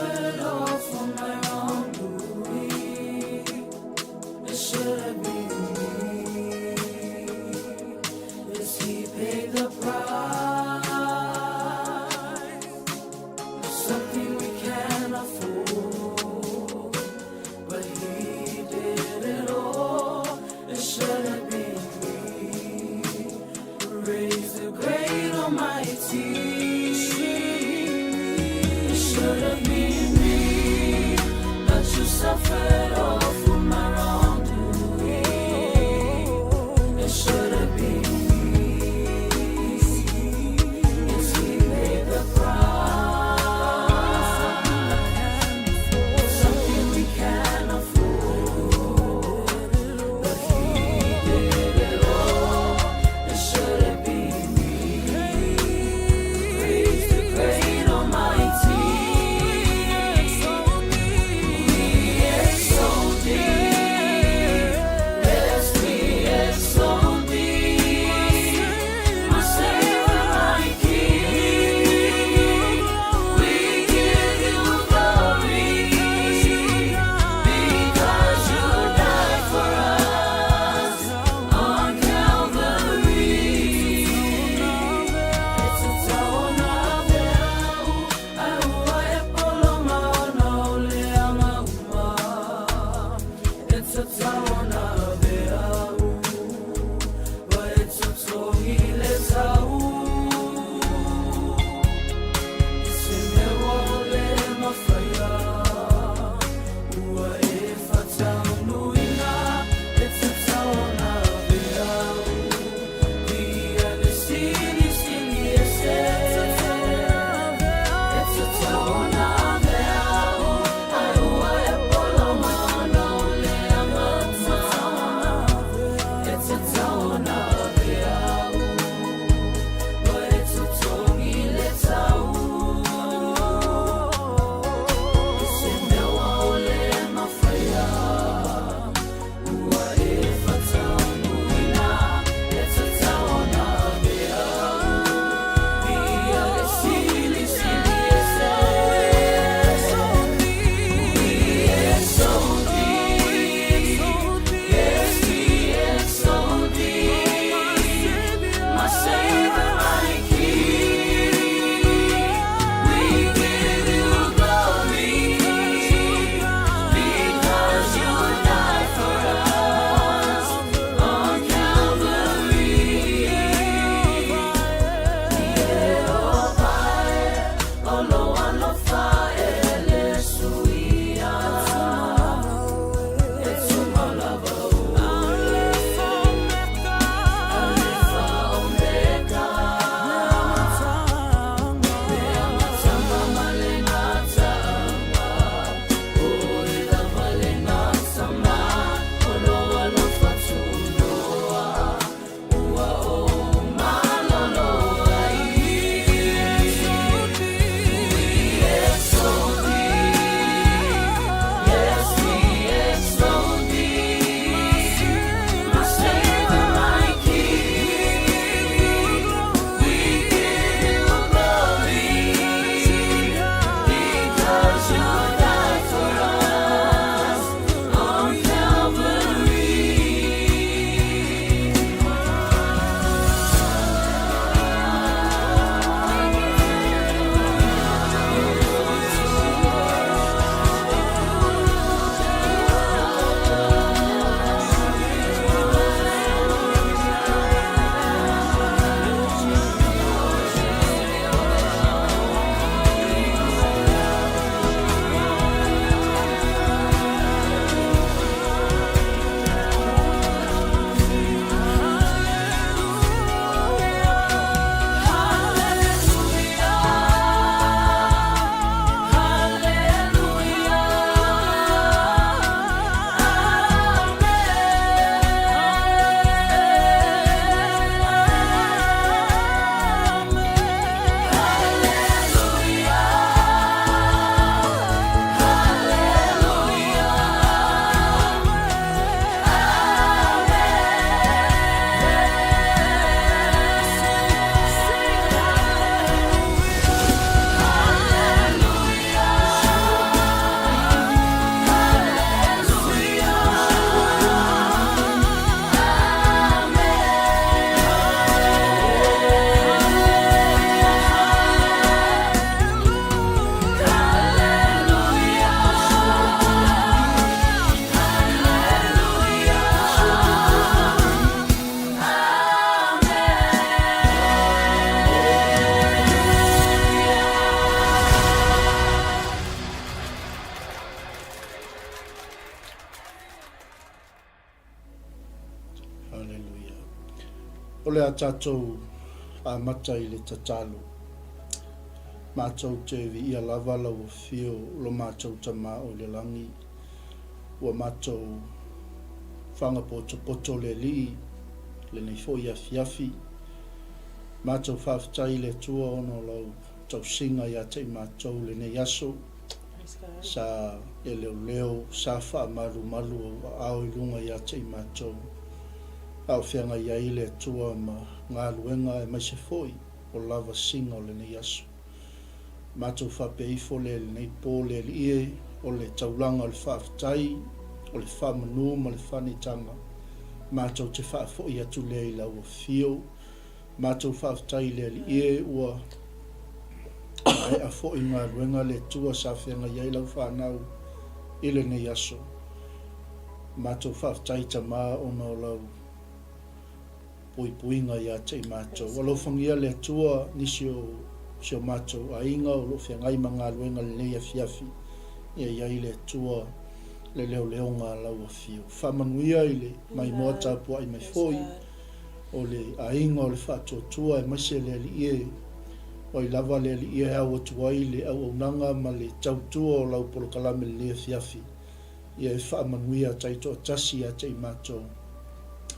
suffered all for my wrongdoing. It should have been me. Yes, he paid the price. It's something we can't afford, but he did it all. It should have been me. Praise the great Almighty. It should have been me, but you suffered all for my wrongdoing. It should have been me. Yes, he paid the price. Something we can't afford, but he did it all. It should have been me. Praise the great Almighty. We exalt O le a tatou amata i le tatalo. Matou te viia lava lau afio lo matou Tama o i le lagi, ua matou fagapotopoto le Alii lenei foi afiafi. Matou faafetai i le Atua ona o lau tausiga ia te i matou lenei aso. Sa e leoleo, sa faamalumalu ou aao i luga ia te i matou, a o feagai ai le Atua ma galuega aemaise foi o lavasiga o lenei aso. Matou faapea ifo lea i lenei po le Alii e, o le taulaga o le faafetai, o le faamanu ma le faneitaga, matou te faafoi atu lea i lau afio. Matou faafetai i le Alii e, ua maea foi galuega a le Atua sa feagai ai lau fanau i lenei aso. Matou faafetai Tama ona o lau puipuiga ia te i matou. Alofagia le Atua nisi o si o matou aiga o lo o feagai ma galuega i lenei afiafi, ia i ai le Atua le leoleoga a lau afio. Faamanuia i le maimoa tapuai mai foi o le aiga o le faatuatua aemaise le Alii e, o ai lava le Alii e au atu ai le auaunaga ma le tautua o lau polokalame i lenei afiafi. Ia e faamanuia taitoatasi ia te i matou.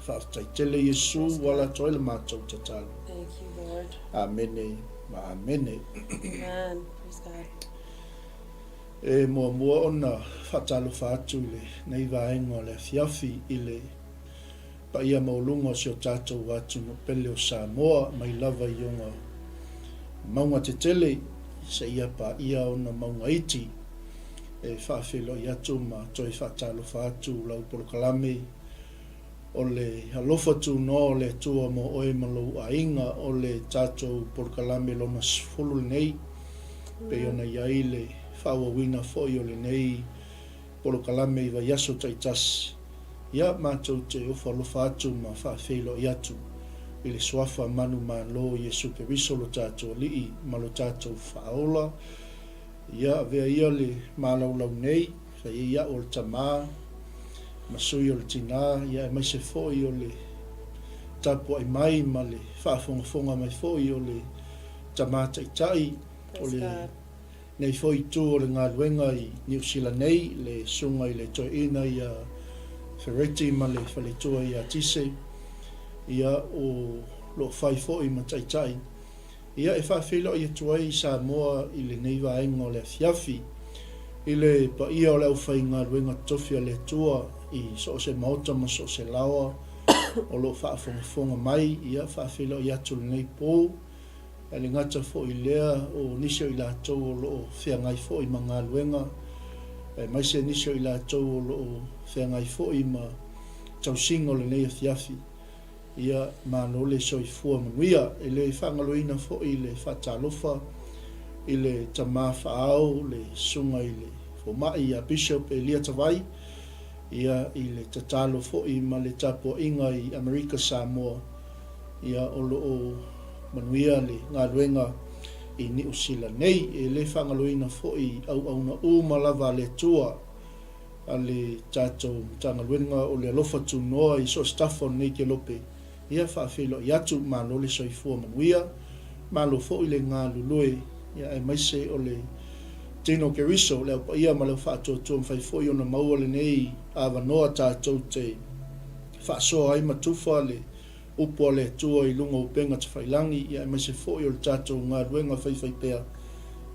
Faafetai tele Iesu ua ala atu ai le matou tatalo. Thank you, Lord. Amene ma amene. Amen. Praise God. E muamua ona faatalofa atu i lenei vaega o le afiafi i le paia maualuga o si o tatou atunuu pele o Samoa mai lava i ona mauga tetele seia paia ona mauga iti. E faafeiloai atu ma toe faatalofa atu lau polokalame o le alofa tunoa o le Atua mo oe ma lou aiga o le tatou polokalame lona 10 lenei pei ona i ai le faaauauina foi o lenei polokalame i vaiaso taitasi. Ia, matou te ofo alofa atu ma faafeiloai atu i le Suafa manumalo o Iesu Keriso lo tatou Alii ma lo tatou Faaola. Ia, avea ia le malaulau nei, fai ai au o le tamā ma sui o le tinā, ia aemaise foi o le tapuai mai ma le faafogafoga mai foi o le Tamā Taitai o le Nei foi itu o le galuega i Niu Sila nei, le susuga i le toeaina ia Fereti ma le faletua ia Tise, ia o lo o fai foi ma taitai, ia e faafeiloai atu ai i Samoa i lenei vaega o le afiafi, i le paia o le aufaigaluega totofi a le Atua i so o se maota ma so o se laoa o lo o faafogafoga mai, ia faafeiloai atu i lenei po. Ae le gata foi i lea, o nisi o i latou o lo o feagai foi ma galuega, aemaise nisi o i latou o lo o feagai foi ma tausiga o lenei afiafi. Ia, malo le soifua manuia. E le faagaloina foi le faatalofa i le tama faaao, le susuga i le fomai ia Bishop Elia Tavai, ia, i le tatalo foi ma le tapuaiga i Amerika Samoa, Ia, o lo o manuia le galuega i Niu Sila nei. E le faagaloina foi auauna uma lava a le Atua, a le tatou Matagaluega o le Alofa Tunoa i so o se tafa o lenei kelope. Ia, faafeiloai atu, malo le soifua manuia, malo foi le galulue, ia, aemaise o le Tino Keriso, le Au Paia ma le Au Faatuatua, mafai foi ona maua lenei avanoa tatou te faasoa ai ma tufa le Upu a le Atua i luga o upega tafailangi, ia aemaise foi o le tatou galuega faifaipea,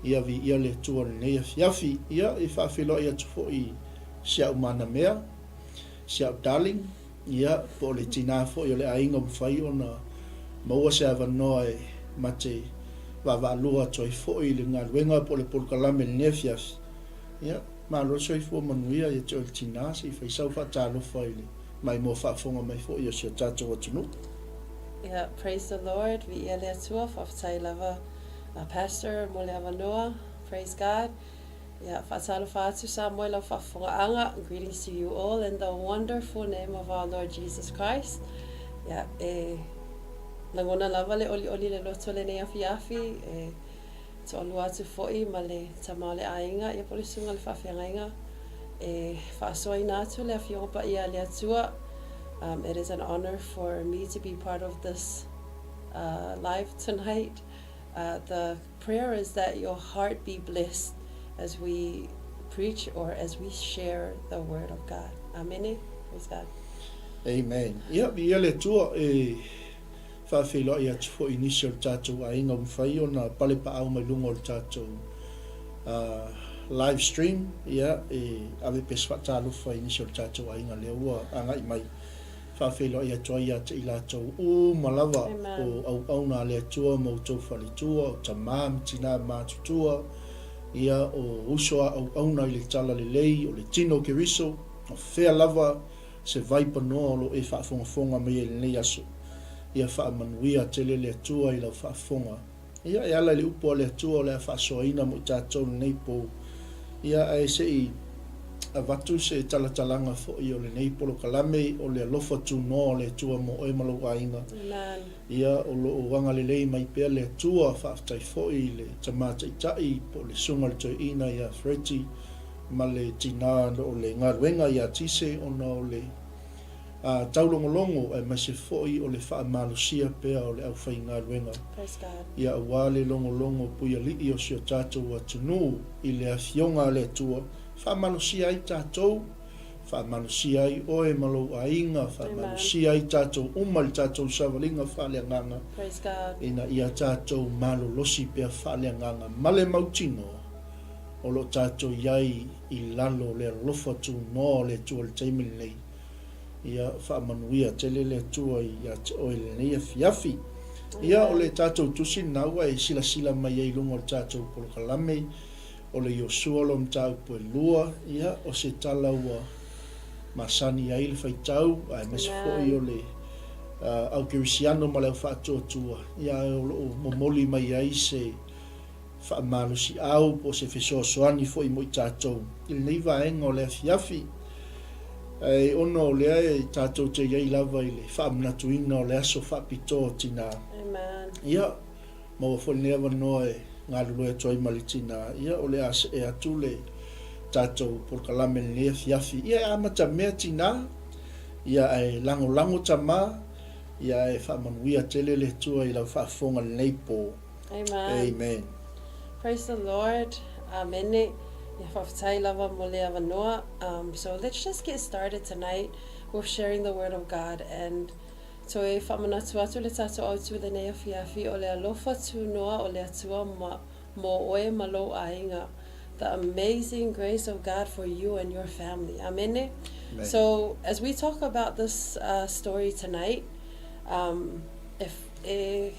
ia viia le Atua i lenei afiafi. Ia, e faafeiloai atu foi i si a'u manamea, si a'u darling, ia, po o le tinā foi o le aiga ua mafai ona maua se avanoa e ma te vaavaalua atu ai foi i le galuega po o le polokalame i lenei afiafi. Ia, malo le soifua manuia ia te oe le tinā, se i fai sau faatalofa i le maimoa faafofoga mai foi o si o tatou atunuu. Ia, praise the Lord, viia le Atua, faafetai lava a Pastor mo le avanoa, praise God. Ia, faatalofa atu Samoa i lau faafofogaaga, greetings to you all in the wonderful name of our Lord Jesus Christ. Ia, e lagona lava le olioli le loto lenei afiafi, e Toalua atu foi ma le tama o le aiga, ia po o le susuga i le faafeagaiga, e faasoaina atu le Afioga Paia a le Atua. Um, it is an honor for me to be part of this uh, live tonight. Uh, the prayer is that your heart be blessed as we preach or as we share the word of God. Amen. Praise God. Amen. Ia, viia le Atua e faafeiloai atu foi i nisi o le tatou aiga ua mafai ona palepaau mai luga o le tatou uh, live stream. Ia, e ave pea se faatalofa i nisi o le tatou aiga lea ua agai mai. Faafeiloai atu ai ia te i latou uma lava o auauna a le Atua ma outou faletua, o tamā ma tinā matutua, ia, o uso a auauna i le Talalelei, o le tino o Keriso, o fea lava se vaipanoa o lo o e faafogafoga mai ai i lenei aso. Ia faamanuia tele le Atua i lau faafofoga. Ia, e ala i le upu a le Atua o le a faasoaina mo i tatou lenei po. Ia, ae se i avatu se talatalaga foi o lenei polokalame o le alofa tunoa o le Atua mo oe ma lou aiga. Amen. Ia, o lo o agalelei mai pea le Atua, faafetai foi i le Tama Taitai po o le Susuga i le Toeaina ia Freddie ma le tinā o le galuega ia Tise ona o le taulogologo aemaise foi o le faamalosia pea o le aufaigaluega ia aua le logologo puialii o si o tatou atunuu i le Afioga a le Atua, faamalosia ai tatou, faamalosia ai oe ma lou aiga, faamalosia ai tatou uma i le tatou savaliga faaleagaga, ina ia tatou malolosi pea faaleagaga ma le mautinoa o lo o tatou i ai i lalo o le alofa tunoa o le Atua i le taimi lenei. Ia faamanuia tele le Atua ia te oe i lenei afiafi. Ia, o le tatou tusi lena ua e silasila mai ai i luga o le tatou polokalame, o le Iosua loa mataupu e lua, ia, o se tala ua masani ai le faitau, aemaise foi o le au kerisiano ma le au faatuatua, ia, ae o lo o momoli mai ai se faamalosiau po o se fesoasoani foi mo i tatou i lenei vaega o le afiafi. Ae ona o lea e tatou te i ai lava i le faamanatuina o le aso faapitoa o tinā. Amen. Ia, maua foi lenei avanoa e galulue atu ai ma le tinā, ia o le a see atu le tatou polokalame i lenei afiafi. Ia e amatamea tinā, ia ae lagolago tamā, ia ae faamanuia tele le Atua i lau faafofoga i lenei po. Amen. Amen. Praise the Lord. Amene. Ia faafetai lava mo le avanoa. Um, so let's just get started tonight with sharing the word of God and toe faamanatu atu le tatou autu i lenei afiafi o le alofa tunoa o le Atua ma, mo oe ma lou aiga. The amazing grace of God for you and your family. Amene. Amen. So as we talk about this uh, story tonight, um, if, e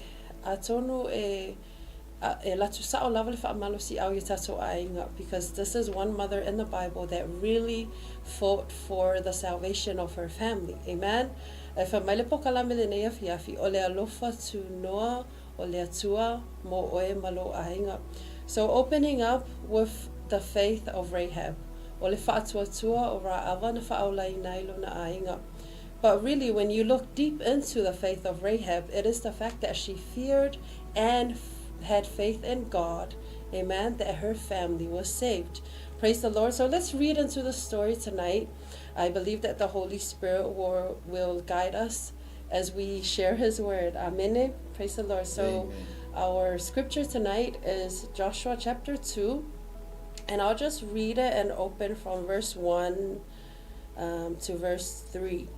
Atonu e e latu sao lava le faamalosiau i tatou aiga because this is one mother in the Bible that really fought for the salvation of her family. Amen. E fai mai le pokalame lenei afiafi, o le alofa tunoa o le Atua mo oe ma lou aiga. So opening up with the faith of Rahab, o le faatuatua o Raava na faaolaina ai lona aiga. But really, when you look deep into the faith of Rahab, it is the fact that she feared and had faith in God, amen, that her family was saved. Praise the Lord. So let's read into the story tonight. I believe that the Holy Spirit will, will guide us as we share His word. Amen. Praise the Lord. So, Amen. our scripture tonight is Joshua chapter 2, and I'll just read it and open from verse 1 um, to verse 3,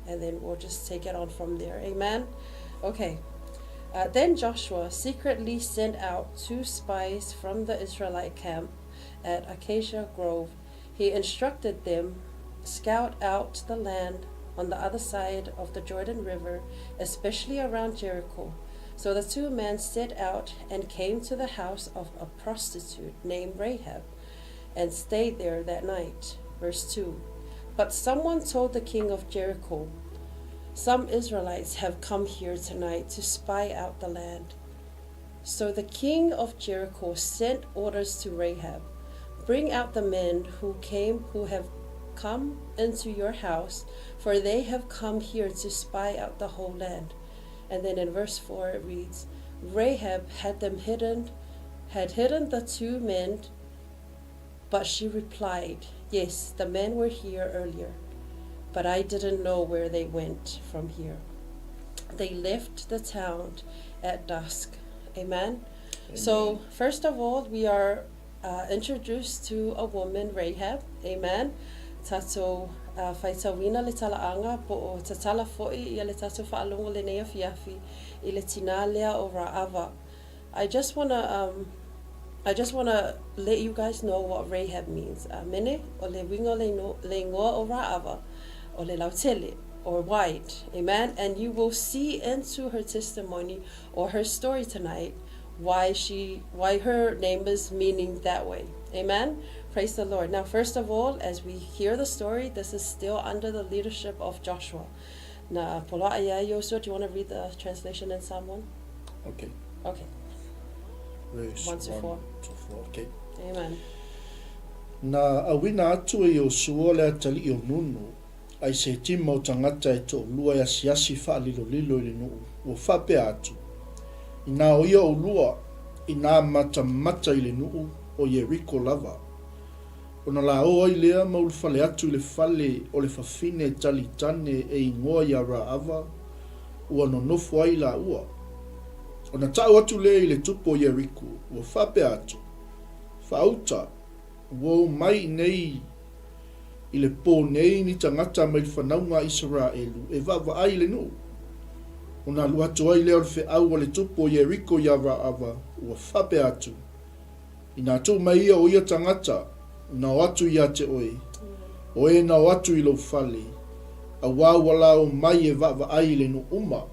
and then we'll just take it on from there. Amen. Okay. Uh, then Joshua secretly sent out two spies from the Israelite camp at Acacia Grove. He instructed them scout out the land on the other side of the Jordan River, especially around Jericho. So the two men set out and came to the house of a prostitute named Rahab and stayed there that night. Verse 2 But someone told the king of Jericho, Some Israelites have come here tonight to spy out the land. So the king of Jericho sent orders to Rahab Bring out the men who came, who have come into your house, for they have come here to spy out the whole land. And then in verse 4 it reads Rahab had them hidden, had hidden the two men, but she replied, Yes, the men were here earlier. But I didn't know where they went from here. They left the town at dusk. Amen. Amen. So, first of all, we are uh, introduced to a woman, Rahab. Amen. Tatou uh, faitauina le talaaga po o tatala fo'i ia le tatou faalogo lenei afiafi i le tinā lea o Raava. I just wanna um, I just wanna let you guys know what Rahab means. Amene, o le uiga o le, ino, le igoa o Raava, o le lautele, or wide. Amen. And you will see into her testimony or her story tonight why she why her name is meaning that way. Amen. Praise the Lord. Now, first of all, as we hear the story, this is still under the leadership of Joshua. Na poloa'a iā Iosua, do you want to read the translation in Psalm 1? Okay. Okay. Verse 1 to 4. To 4. Okay. Amen. Na auina atu e Iosua le atalii o Nunu, a i se tima o tagata e toʻalua e asiasi faalilolilo i le nuu, ua faapea atu, Inā o ia ʻolua, inā matamata i le nuu o Ieriko lava. Ona lāō ai lea ma ulufale atu i le fale o le fafine talitane e igoa iā Raava, ua nonofo ai lāua. Ona taʻu atu lea i le tupu o Ieriko, ua faapea atu, Faauta, ua o mai iinei i le pō nei ni tagata mai le fanauga a Isaraelu e vaavaai i le nuu. Ona alu atu ai lea o le feʻau a le tupu o Ieriko iā Raava, ua faapea atu, Inā tuu mai ia o ia tagata, na o atu iā te oe, o e na o atu i lou fale, auā ua la o mai e vaavaai i le nuu uma.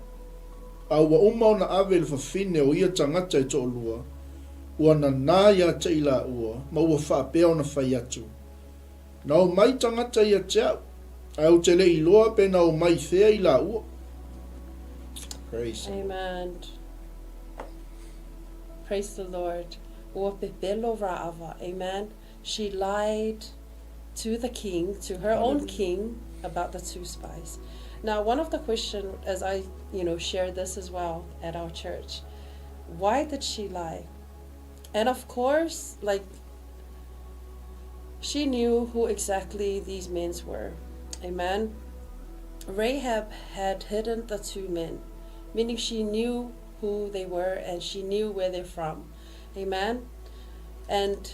A ua uma ona ave le fafine o ia tagata e toʻalua, ua nanā iā te i lāua, ma ua faapea ona fai atu, Na o mai tagata ia te au, ae ou te le iloa pe na o mai fea i lāua. Praise the Lord. Amen. Praise the Lord. Ua pepelo Raava. Amen. She lied to the king, to her own king, about the two spies. Now, one of the questions, as I, you know, share this as well at our church, why did she lie? And of course, like, she knew who exactly these men were. Amen. Rahab had hidden the two men, meaning she knew who they were and she knew where they're from. Amen. And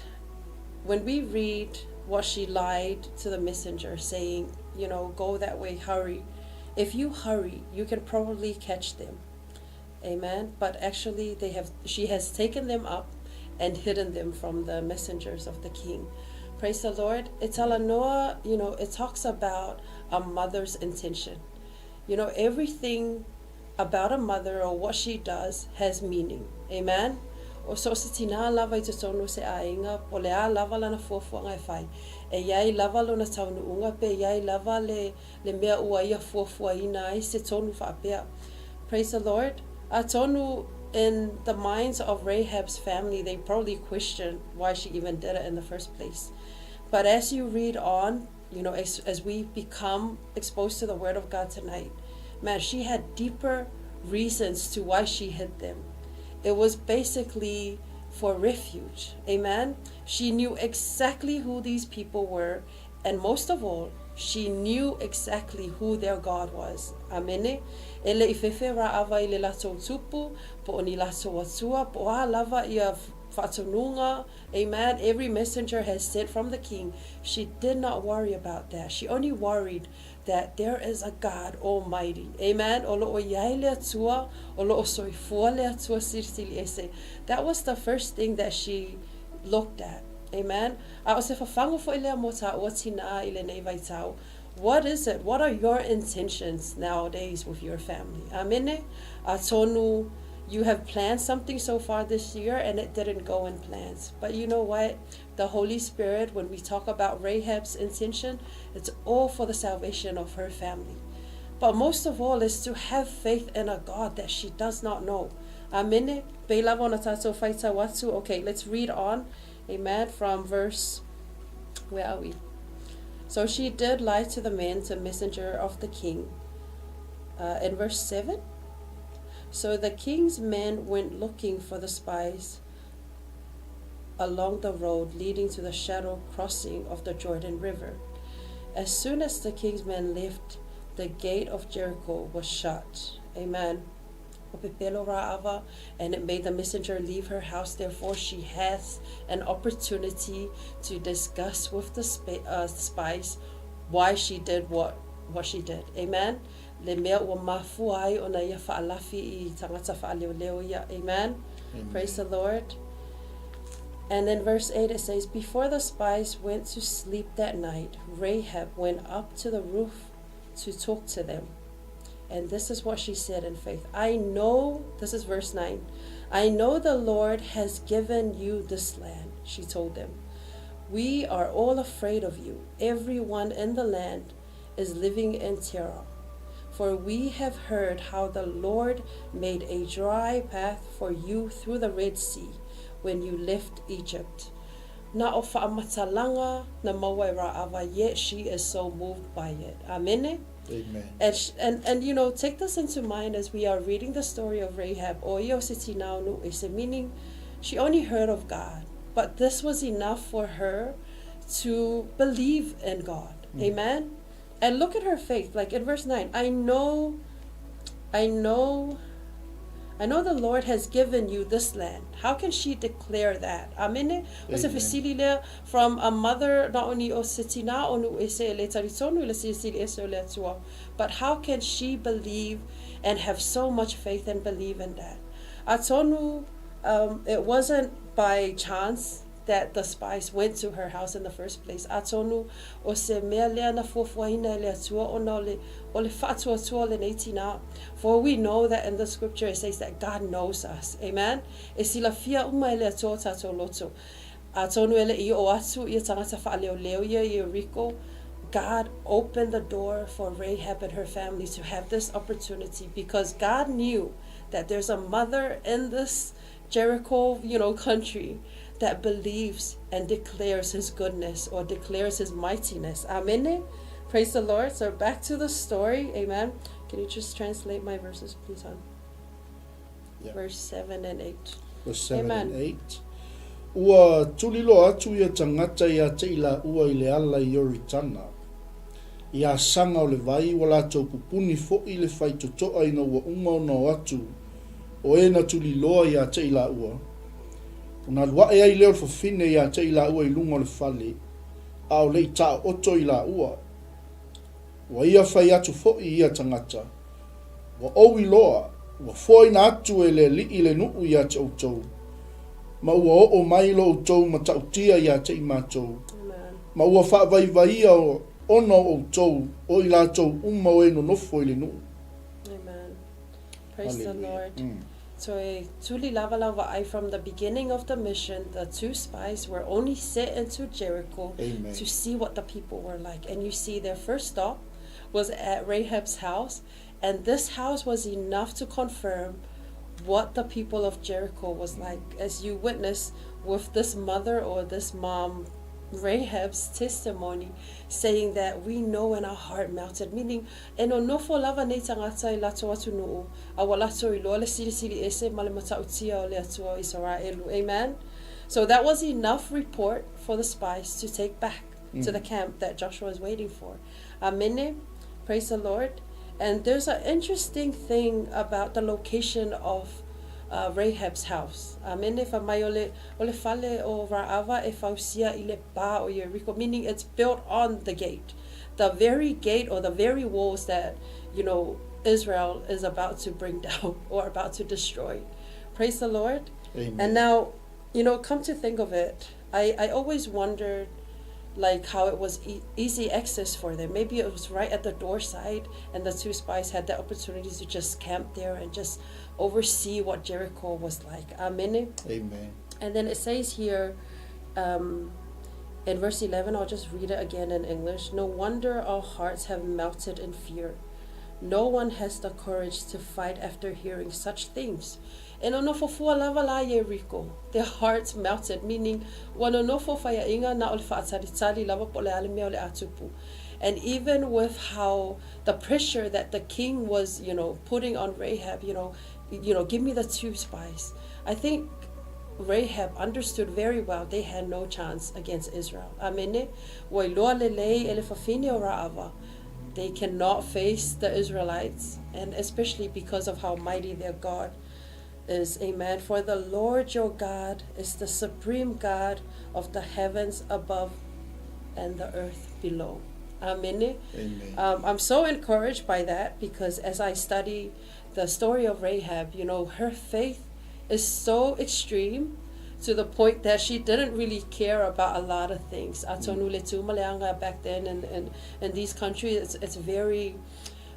when we read what she lied to the messenger, saying, you know, go that way, hurry. If you hurry, you can probably catch them. Amen. But actually they have she has taken them up and hidden them from the messengers of the king. Praise the Lord. It's Alanoa, you know, it talks about a mother's intention. You know, everything about a mother or what she does has meaning. Amen. O so o se tinā lava i totonu o se aiga, po o le a lava lana fuafuaga e fai. E i ai lava lona taunuuga pe i ai lava le le mea ua ia fuafuaina ai se tonu faapea. Praise the Lord. Atonu in the minds of Rahab's family, they probably questioned why she even did it in the first place. But as you read on, you know, as, as we become exposed to the Word of God tonight, man, she had deeper reasons to why she hid them. It was basically for refuge. Amen. She knew exactly who these people were And most of all, she knew exactly who their God was. Amene. E le i fefe Raava i le latou tupu, po o ni latou atua, po o a lava ia faatonuga, amen, every messenger has sent from the king, she did not worry about that. She only worried that there is a God Almighty. Amen. O loo i ai le Atua, o loo soifua le Atua silisili ese. That was the first thing that she looked at. Amen. A o se fafagu foʻi lea mo tāua tinā i lenei vaitau, what is it, what are your intentions nowadays with your family? Amene. Atonu, you have planned something so far this year and it didn't go in plans. But you know what? The Holy Spirit, when we talk about Rahab's intention, it's all for the salvation of her family. But most of all is to have faith in a God that she does not know. Amene. Pei lava ona tātou faitau atu. Okay, let's read on. Amen. From verse, where are we? So she did lie to the man, to messenger of the king. Uh, in verse 7, so the king's men went looking for the spies along the road leading to the shadow crossing of the Jordan River. As soon as the king's men left, the gate of Jericho was shut. Amen. Ua pepelo Ra'ava, and it made the messenger leave her house. Therefore, she has an opportunity to discuss with the uh, spies why she did what what she did. Amen. Le mea ua mafua ai ona ia fa'alafi i tagata fa'aleoleo ia. Amen. Amen. Praise the Lord. And then verse 8 it says, Before the spies went to sleep that night, Rahab went up to the roof to talk to them. And this is what she said in faith. I know, this is verse 9, I know the Lord has given you this land, she told them. We are all afraid of you. Everyone in the land is living in terror. For we have heard how the Lord made a dry path for you through the Red Sea when you left Egypt. Na o fa'amatalaga na maua e Ra'ava, yet she is so moved by it. Amene. Amen. And, and, and you know, take this into mind as we are reading the story of Rahab, o ia o se tinā o Nu'uese, meaning she only heard of God, but this was enough for her to believe in God. Mm. Amen. And look at her faith. Like in verse 9, I know, I know, I know the Lord has given you this land. How can she declare that? Amene. O se fesili lea from a mother not only o se tinā o Nu'uese e le talitonu i le silisili ese o le Atua, but how can she believe and have so much faith and believe in that? Atonu, um, it wasn't by chance that the spies went to her house in the first place. Atonu, o se mea lea na fuafuaina e le Atua ona o le, o le fa'atuatua o lenei tinā. For we know that in the scripture it says that God knows us. Amen? E silafia uma e le Atua o tātou loto. Atonu e le'i oo atu ia tagata fa'aleoleo ia i Ieriko, God opened the door for Rahab and her family to have this opportunity because God knew that there's a mother in this Jericho, you know, country that believes and declares his goodness or declares his mightiness. Amen. Praise the Lord. So back to the story. Amen. Can you just translate my verses, please, hon? Yeah. Verse 7 and 8. Verse 7 Amen. and 8. Ua tuliloa atu ia tagata ia te i laua i le ala i Ioritana. I asaga o le vai, ua latou pupuni foʻi le faitotoa ina ua uma ona o atu o e na tuliloa ia te i laua. Ona alu aʻe ai lea o le fafine ia te i laua i luga o le fale, a o le i taooto i laua. Ua ia fai atu foʻi ia tagata, Ua ou iloa, ua foaina atu e le Alii le nuu ia te outou, ma ua oo mai lo outou matautia ia te i matou, ma ua faavaivaia ona o outou o i latou uma o e nonofo i le nuu. Amen. Praise the Hallelujah. Lord. Mm. Toe tuli lava lau vaai from the beginning of the mission, the two spies were only sent into Jericho Amen. to see what the people were like. And you see their first stop was at Rahab's house, and this house was enough to confirm what the people of Jericho was like. As you witness with this mother or this mom, Rahab's testimony, saying that we know in our heart melted, meaning e nonofo lava nei tagata i latou atunuu, a ua latou iloa le silisili ese ma le matautia o le Atua o Isaraelu. Amen? So that was enough report for the spies to take back to the camp that Joshua is waiting for. Amene. Praise the Lord. And there's an interesting thing about the location of uh, Rahab's house. Amene. Fa mai o le, o le fale o Ra'ava e fausia i le pā o Yeriko, meaning it's built on the gate. The very gate or the very walls that, you know, Israel is about to bring down or about to destroy. Praise the Lord. Amen. And now, you know, come to think of it, I, I always wondered like how it was e- easy access for them. Maybe it was right at the door side, and the two spies had the opportunity to just camp there and just oversee what Jericho was like. Amen. Amen. And then it says here um, in verse 11, I'll just read it again in English. No wonder our hearts have melted in fear. No one has the courage to fight after hearing such things. E nonofo fua lava la Ieriko. Their hearts melted, meaning ua nonofo faiaʻiga na o le faatalitali lava po o le a le mea o le a tupu. And even with how the pressure that the king was, you know, putting on Rahab, you know, you know, give me the two spies. I think Rahab understood very well they had no chance against Israel. Amene. Ua iloa lelei e le fafine o Raava they cannot face the Israelites and especially because of how mighty their God is. Amen. For the Lord your God is the supreme God of the heavens above and the earth below. Amen. Amen. I'm so encouraged by that because as I study the story of Rahab, you know, her faith is so extreme to the point that she didn't really care about a lot of things. Atonu le tūmaleanga back then in, in, in these countries, it's, it's very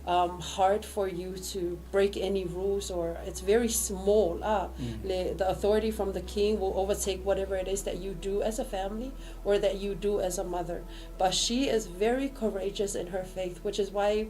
um, hard for you to break any rules or it's very small. Ah, mm. le, the authority from the king will overtake whatever it is that you do as a family or that you do as a mother. But she is very courageous in her faith, which is why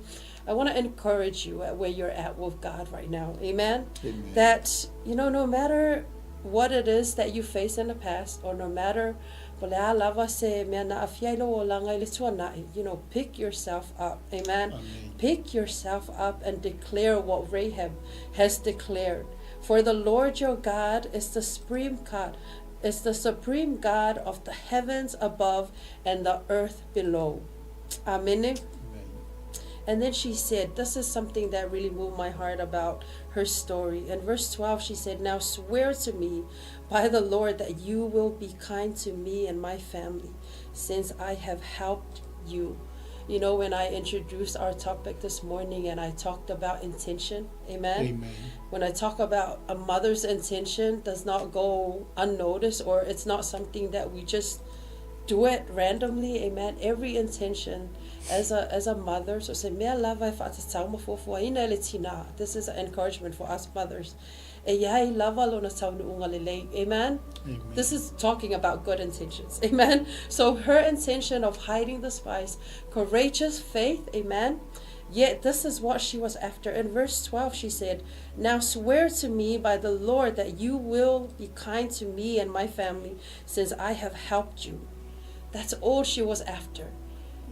I want to encourage you at where you're at with God right now. Amen? Amen. That, you know, no matter what it is that you face in the past or no matter po le a lava se mea na aafia i lou olaga i le tuanai, you know, pick yourself up. Amen? Amen. Pick yourself up and declare what Rahab has declared. For the Lord your God is the supreme God, is the supreme God of the heavens above and the earth below. Amen. Amen. And then she said, This is something that really moved my heart about her story. In verse 12, she said, Now swear to me by the Lord that you will be kind to me and my family, since I have helped you. You know, when I introduced our topic this morning and I talked about intention, amen? Amen. When I talk about a mother's intention does not go unnoticed or it's not something that we just do it randomly, amen. Every intention as a as a mother, so se mea lava e faatatau ma fuafuaina e le tinā. This is an encouragement for us mothers. E iai lava lona taunuuga lelei, amen. Amen. This is talking about good intentions, amen. So her intention of hiding the spies, courageous faith, amen. Yet this is what she was after. In verse 12, she said, Now swear to me by the Lord that you will be kind to me and my family, since I have helped you. That's all she was after.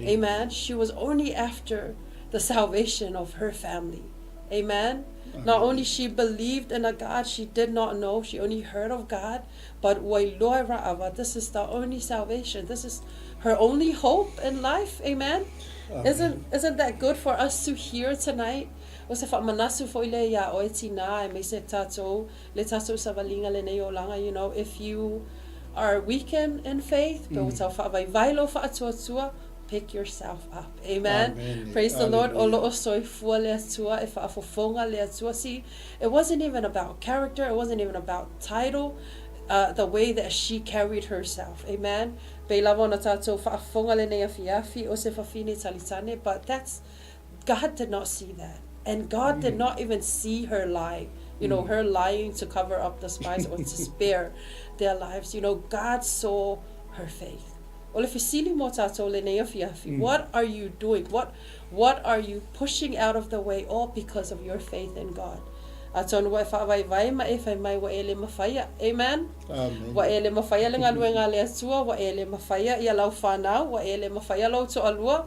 Amen. Amen. She was only after the salvation of her family. Amen. Not only she believed in a God she did not know, she only heard of God, but ua iloa e Raava, this is the only salvation. This is her only hope in life. Amen. Amen. Isn't isn't that good for us to hear tonight? O se faamanatu foi lea iā oe tinā aemaise tatou le tatou savaliga lenei olaga, you know, if you are weakened in faith, pe ua tau faavaivai lou faatuatua, pick yourself up. Amen. Amen. Praise the Lord. O Hallelujah. loo soifua le Atua, e faafofoga le Atua. See, it wasn't even about character, it wasn't even about title, the way that she carried herself. Amen. Pei lava ona tatou faafofoga lenei afiafi o se fafine talitane, but that's God did not see that. And God did not even see her lie. You know, her lying to cover up the spies or to spare their lives. You know, God saw her faith. O le fesili mo tatou lenei afiafi, what are you doing? What what are you pushing out of the way all because of your faith in God? Atonu ua e faavaivai ma e fai mai ua e le mafaia. Amen. Amen. Ua e le mafaia le galuega a le Atua, ua e le mafaia ia lau fanau, ua e le mafaia lou toalua.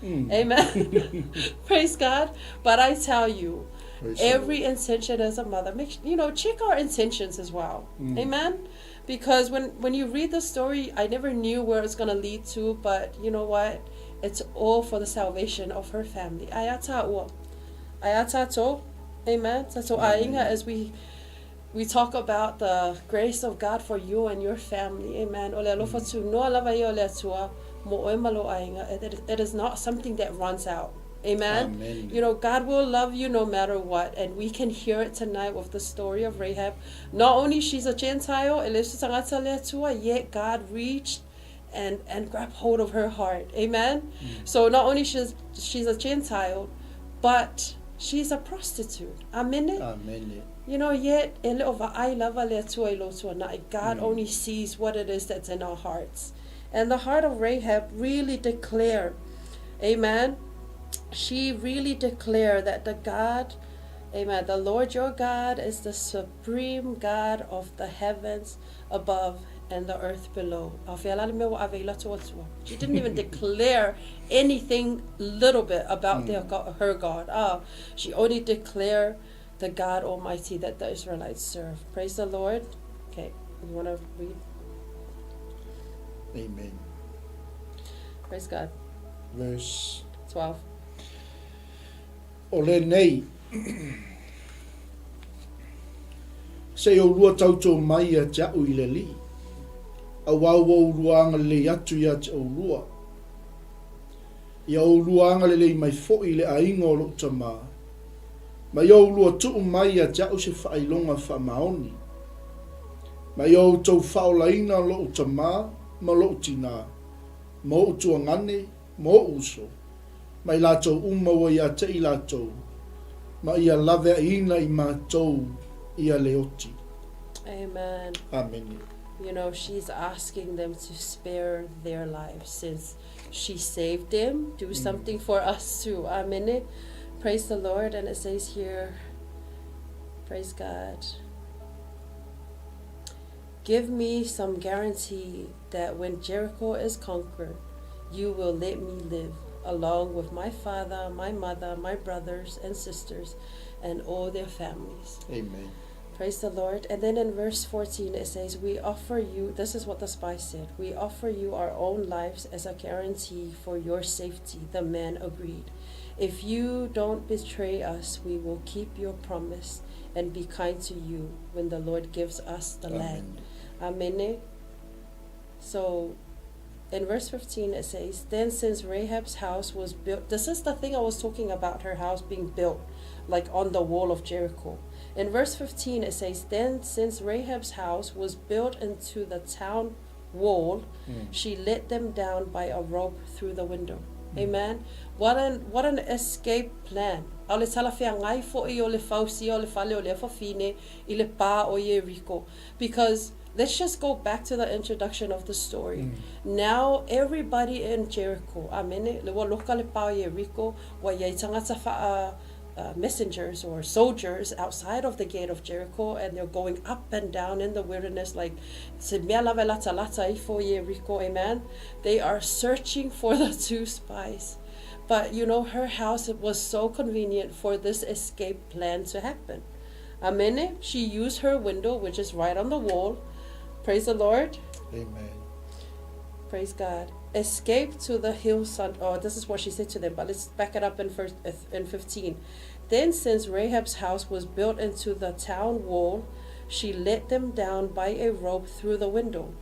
Amen. Praise God. But I tell you, Praise the every Lord. intention as a mother, make you know, check our intentions as well. Amen. Because when when you read the story, I never knew where it's gonna lead to, but you know what? It's all for the salvation of her family. Aia tāua. Aia tātou. Amen. Tātou aiga as we we talk about the grace of God for you and your family. Amen. O le alofa tunoa lava ia o le Atua mo oe ma lou aiga. It, it, it is not something that runs out. Amen. Amen. You know, God will love you no matter what. And we can hear it tonight with the story of Rahab. Not only she's a Gentile, e le se tagata le Atua, yet God reached and, and grabbed hold of her heart. Amen. So not only she's, she's a Gentile, but she's a prostitute. Amen. Amen. You know, yet e le o vaai lava le Atua i lou tuanai. God only sees what it is that's in our hearts. And the heart of Rahab really declared, amen, she really declared that the God, amen, the Lord your God is the supreme God of the heavens above and the earth below. A o fea la le mea ua ave i la Atua. She didn't even declare anything little bit about their God, her God. Ah, she only declared the God Almighty that the Israelites serve. Praise the Lord. Okay. You want to read? Amen. Praise God. Verse 12. O lenei, Se i oulua tautō mai ia te a'u i le Alii, auā ua oulua agalelei atu ia te oulua. Ia oulua agalelei mai foʻi i le aiga o loʻu tamā, ma ia oulua tuu mai ia te a'u se faailoga faamaoni. Ma ia outou faaolaina loʻu tamā ma loʻu tinā, ma oʻu tuagane, ma oʻu uso, ma i latou uma ua ia te i latou, ma ia laveaiina i matou ia le oti. Amen. Amene. You know, she's asking them to spare their lives since she saved them. Do something for us too. Amen. Praise the Lord. And it says here, praise God. Give me some guarantee that when Jericho is conquered, you will let me live along with my father, my mother, my brothers and sisters, and all their families. Amen. Praise the Lord. And then in verse 14 it says, We offer you, this is what the spy said, we offer you our own lives as a guarantee for your safety. The man agreed. If you don't betray us, we will keep your promise and be kind to you when the Lord gives us the land. Amen. So in verse 15 it says, Then since Rahab's house was built, this is the thing I was talking about, her house being built like on the wall of Jericho. In verse 15 it says, Then since Rahab's house was built into the town wall, she let them down by a rope through the window. Amen. What an what an escape plan. A o le talafeagai foʻi o le fausia o le fale o lea fafine i le pā o Ieriko. Because let's just go back to the introduction of the story. Now everybody in Jericho, amene, le ua loka le pā o Ieriko, ua iai tagata faa messengers or soldiers outside of the gate of Jericho, and they're going up and down in the wilderness like se mea lava e latalata ifo i Ieriko, amen. They are searching for the two spies. But you know, her house was so convenient for this escape plan to happen. Amen. She used her window, which is right on the wall. Praise the Lord. Amen. Praise God. Escape to the hillside. Oh, this is what she said to them, but let's back it up in first in 15. Then, since Rahab's house was built into the town wall, she let them down by a rope through the window.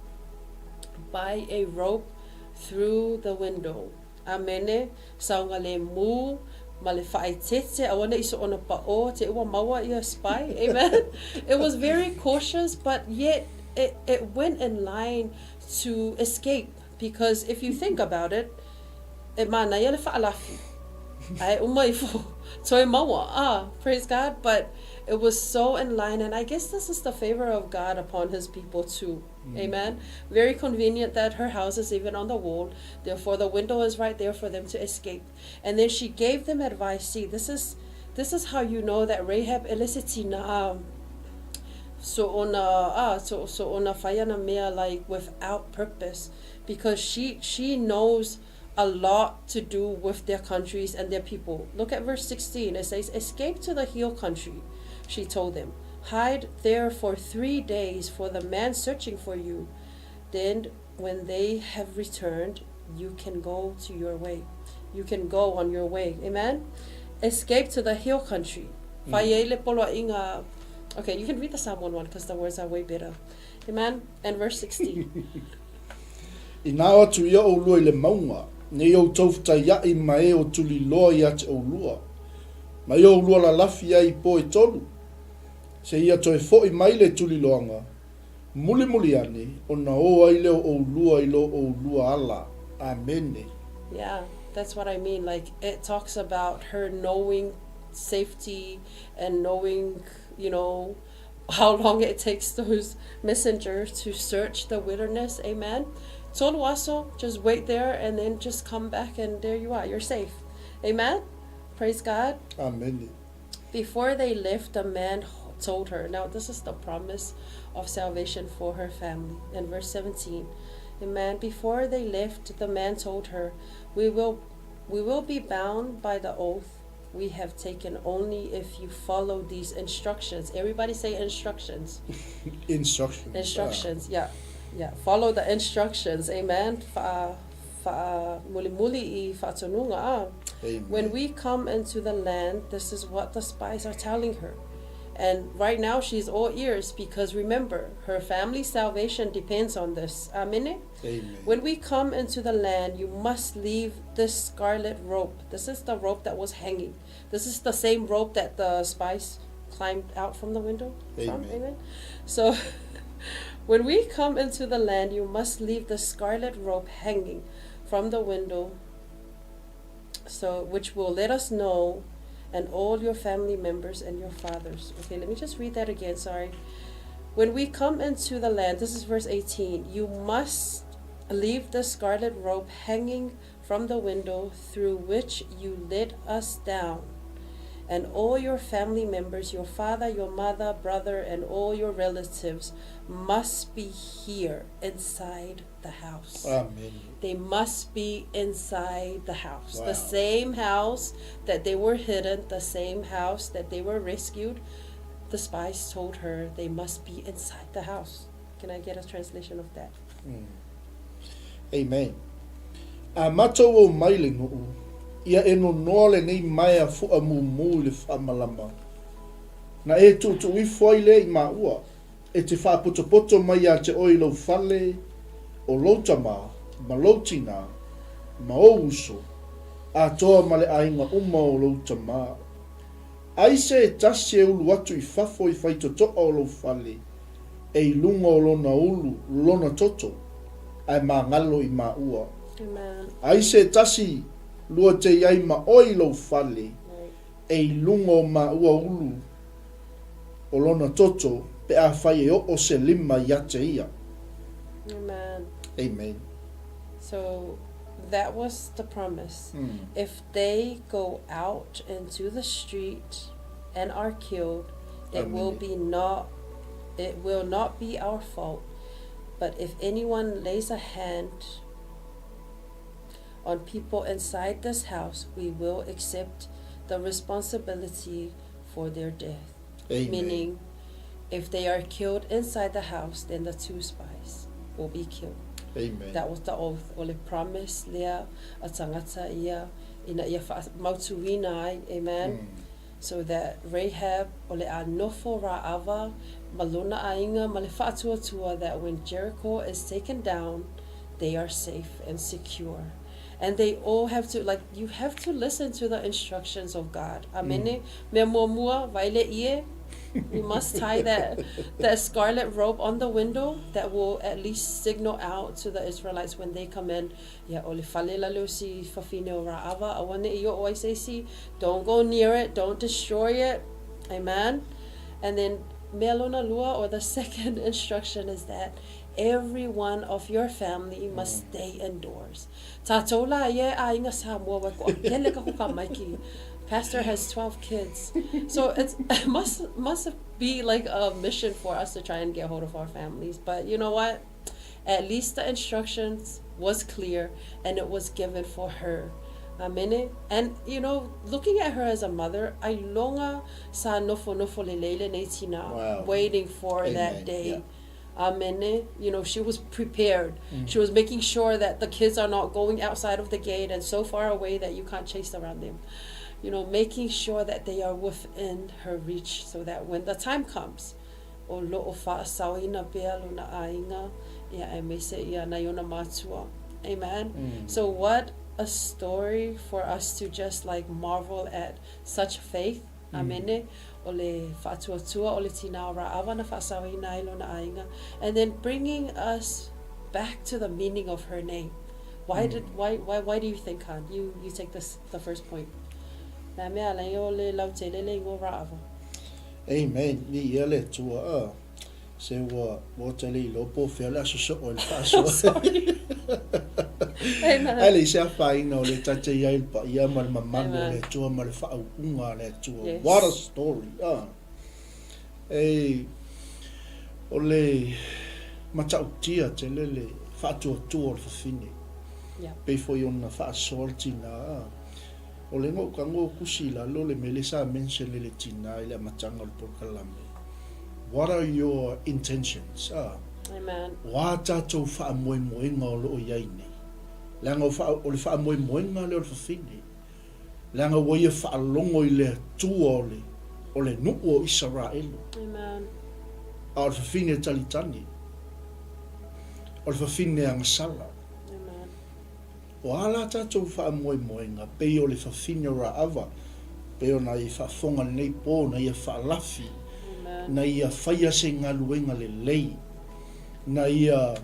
By a rope through the window. Amene, saogalemu, ma le faaeteete, aua ne i soona paʻō, te ua maua ia spy. Amen. It was very cautious, but yet it, it went in line to escape. Because if you think about it, e manaia le faalafi. Ae uma ifo, toe maua. Ah, praise God. But it was so in line, and I guess this is the favor of God upon his people too. Amen. Very convenient that her house is even on the wall. Therefore, the window is right there for them to escape. And then she gave them advice. See, this is this is how you know that Rahab e le se tina so ona ah so so ona fai ana mea like without purpose, because she she knows a lot to do with their countries and their people. Look at verse 16. It says, Escape to the hill country, she told them. Hide there for 3 days for the man searching for you. Then when they have returned, you can go to your way. You can go on your way. Amen. Escape to the hill country. Fai ai le poloaiga. Okay, you can read the Samoan one because the words are way better. Amen. And verse 16. Inā o atu ia ʻolua i le mauga, nei outou fetaiaʻi ma e o tuliloa ia te ʻolua, ma ia ʻolua lalafi ai i pō e tolu, se ia toe foʻi mai le tuliloaga, mulimuli ane, ona ō ai lea o ʻolua i lo ʻolua ala. Amene. Yeah, that's what I mean. Like, it talks about her knowing safety and knowing, you know, how long it takes those messengers to search the wilderness. Amen. Tolu aso, just wait there and then just come back and there you are. You're safe. Amen. Praise God. Amene. Before they left, the man told her. Now, this is the promise of salvation for her family. In verse 17, Amen. Before they left, the man told her, We will, we will be bound by the oath. we have taken only if you follow these instructions. Everybody say instructions. Instructions. Instructions, yeah. Yeah, follow the instructions. Amen. Fa fa mulimuli i faatonuga. Ah. Amen. When we come into the land, this is what the spies are telling her. And right now she's all ears because remember, her family's salvation depends on this. Amen. Amen. When we come into the land, you must leave this scarlet rope. This is the rope that was hanging. This is the same rope that the spies climbed out from the window. Amen. From. Amen. So when we come into the land, you must leave the scarlet rope hanging from the window, so which will let us know and all your family members and your fathers. Okay, let me just read that again, sorry. When we come into the land, this is verse 18, you must leave the scarlet rope hanging from the window through which you let us down and all your family members, your father, your mother, brother, and all your relatives must be here inside the house. Amen. They must be inside the house. Wow. The same house that they were hidden, the same house that they were rescued. The spies told her they must be inside the house. Can I get a translation of that? Amen. A matou o mai le nuu, ia e nonoa lenei maea fu'a mumu i le faamalama. Na e tuutuu ifo ai lea i maua, e te faapotopoto mai ia te oe i lou fale, o lou tama, ma lou tinā, ma ou uso, atoa ma le aiga uma o lou tamā. Ai se e tasi e ulu atu i fafo i faitotoa o lou fale, e i luga o lona ulu lona toto, ae magalo i maua. Amen. Ai se tasi lua te i ai ma oe i lou fale, e i luga o maua ulu o lona toto, pe afai e oo se lima ia te ia. Amen. Amen. So that was the promise. If they go out into the street and are killed, it will Amen. be not it will not be our fault. But if anyone lays a hand on people inside this house, we will accept the responsibility for their death. Amen. Meaning, if they are killed inside the house, then the two spies will be killed. Amen. That was the oath, o le promise lea a tagata ia ina ia faamautuina ai, amen. So that Rahab o le a nofo Ra'ava ma lona aiga ma le faatuatua that when Jericho is taken down, they are safe and secure. And they all have to, like, you have to listen to the instructions of God. Amene. Mea muamua, vaile ie, you must tie that, that scarlet rope on the window that will at least signal out to the Israelites when they come in. Ia, o le fale la leo si fafine o Ra'ava, aua ne i o'o ai se isi. Don't go near it, don't destroy it. Amen. And then mea lona lua, or the second instruction is that every one of your family must stay indoors. Tātou la ia e aiga Samoa wai ko kele ka hoka maiki. Pastor has 12 kids. So it's, it must must be like a mission for us to try and get hold of our families. But you know what? At least the instructions was clear and it was given for her. Amene. And you know, looking at her as a mother, ailoga sa nofonofo lelei lenei tina, Wow. waiting for that Amen. day. Yeah. Amene. You know, she was prepared. She was making sure that the kids are not going outside of the gate and so far away that you can't chase around them. You know, making sure that they are within her reach so that when the time comes, o lo'o fa'asaoina pea lona aiga, ia aemaise ia nai ona matua. Amen. So what a story for us to just like marvel at such faith. Amene. O le fa'atuatua o le tinā o Ra'ava na fa'asaoina ai lona aiga. And then bringing us back to the meaning of her name. Why did why why why do you think, Han? You you take this the first point. Nā mea ala ia o le lautele le ingoa o Ra'ava. Amen. Ni ia le Atua a. Se ua ua tele iloa po o fea le aso soo i le faasoa. Sorry. Amen. Ae leai se afaina o le tate ai le paia ma le mamalu o le Amen. Atua ma le faauuga a le Atua. Yes. What a story! A. E, o le matautia tele le faatuatua o le fafine. Yeah. Pei foi ona faasoa le tinā. A. O lea na ou tago o tusi i lalo le mea lea sa mention e le tina i le amataga o le polokalame, what are your intentions? A, Amen. o a tatou faamoemoega o lo o i ai nei? Leaga o, faa, o le faamoemoega lea o le fafine, leaga ua ia faalogo i le Atua o le, o le nuu o Isaraelu. Amen. A o le fafine talitani, o le fafine agasala. Amen. O a la tatou faamoemoega, pei o le fafine o Raava, pei ona e faafofoga lenei po, na ia faalafi, na ia faia se galuega lelei, na ia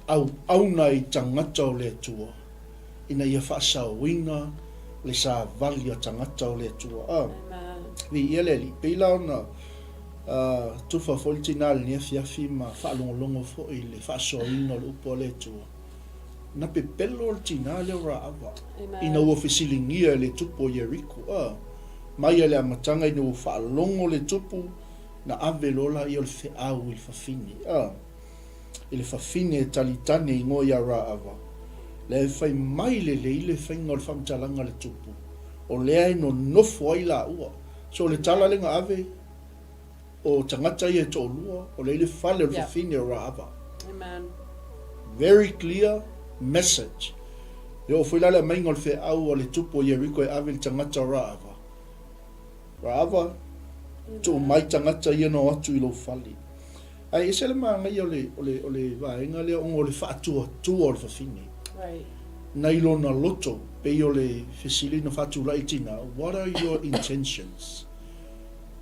auauna i tagata o le Atua, ina ia faasaoina le savali a tagata o le Atua. A, viia le Alii. Pei la ona tufa foi le tina i lenei afiafi ma faalogologo foi i le faasoaina o le upu a le Atua. Na pepelo le tinā lea o Raava ina ua fesiligia e le tupu o Ieriko, a, mai a le amataga ina ua faalogo le tupu, na ave loa laia o le feau i le fafine, a, i le fafine e talitane igoa ia Raava, lea e fai mai lelei le faiga o le faamatalaga a le tupu, o lea e nonofo ai laua. So o le tala lea na ave, O tagata ia e toalua, o lea i le fale o le fafine o Rahava. Amen. Very clear message. E oo foi la le aumaiga o le feau a le tupu o Ieriko e ave i le tagata o Rahava. Rahava, tuu mai tagata ia na o atu i lou fale. Ae ese le manaia o le, o le, o le vaega lea ona o le faatuatua o le fafine. Right. Nai lona loto, pei o le fesili na faatulai i tina, what are your intentions?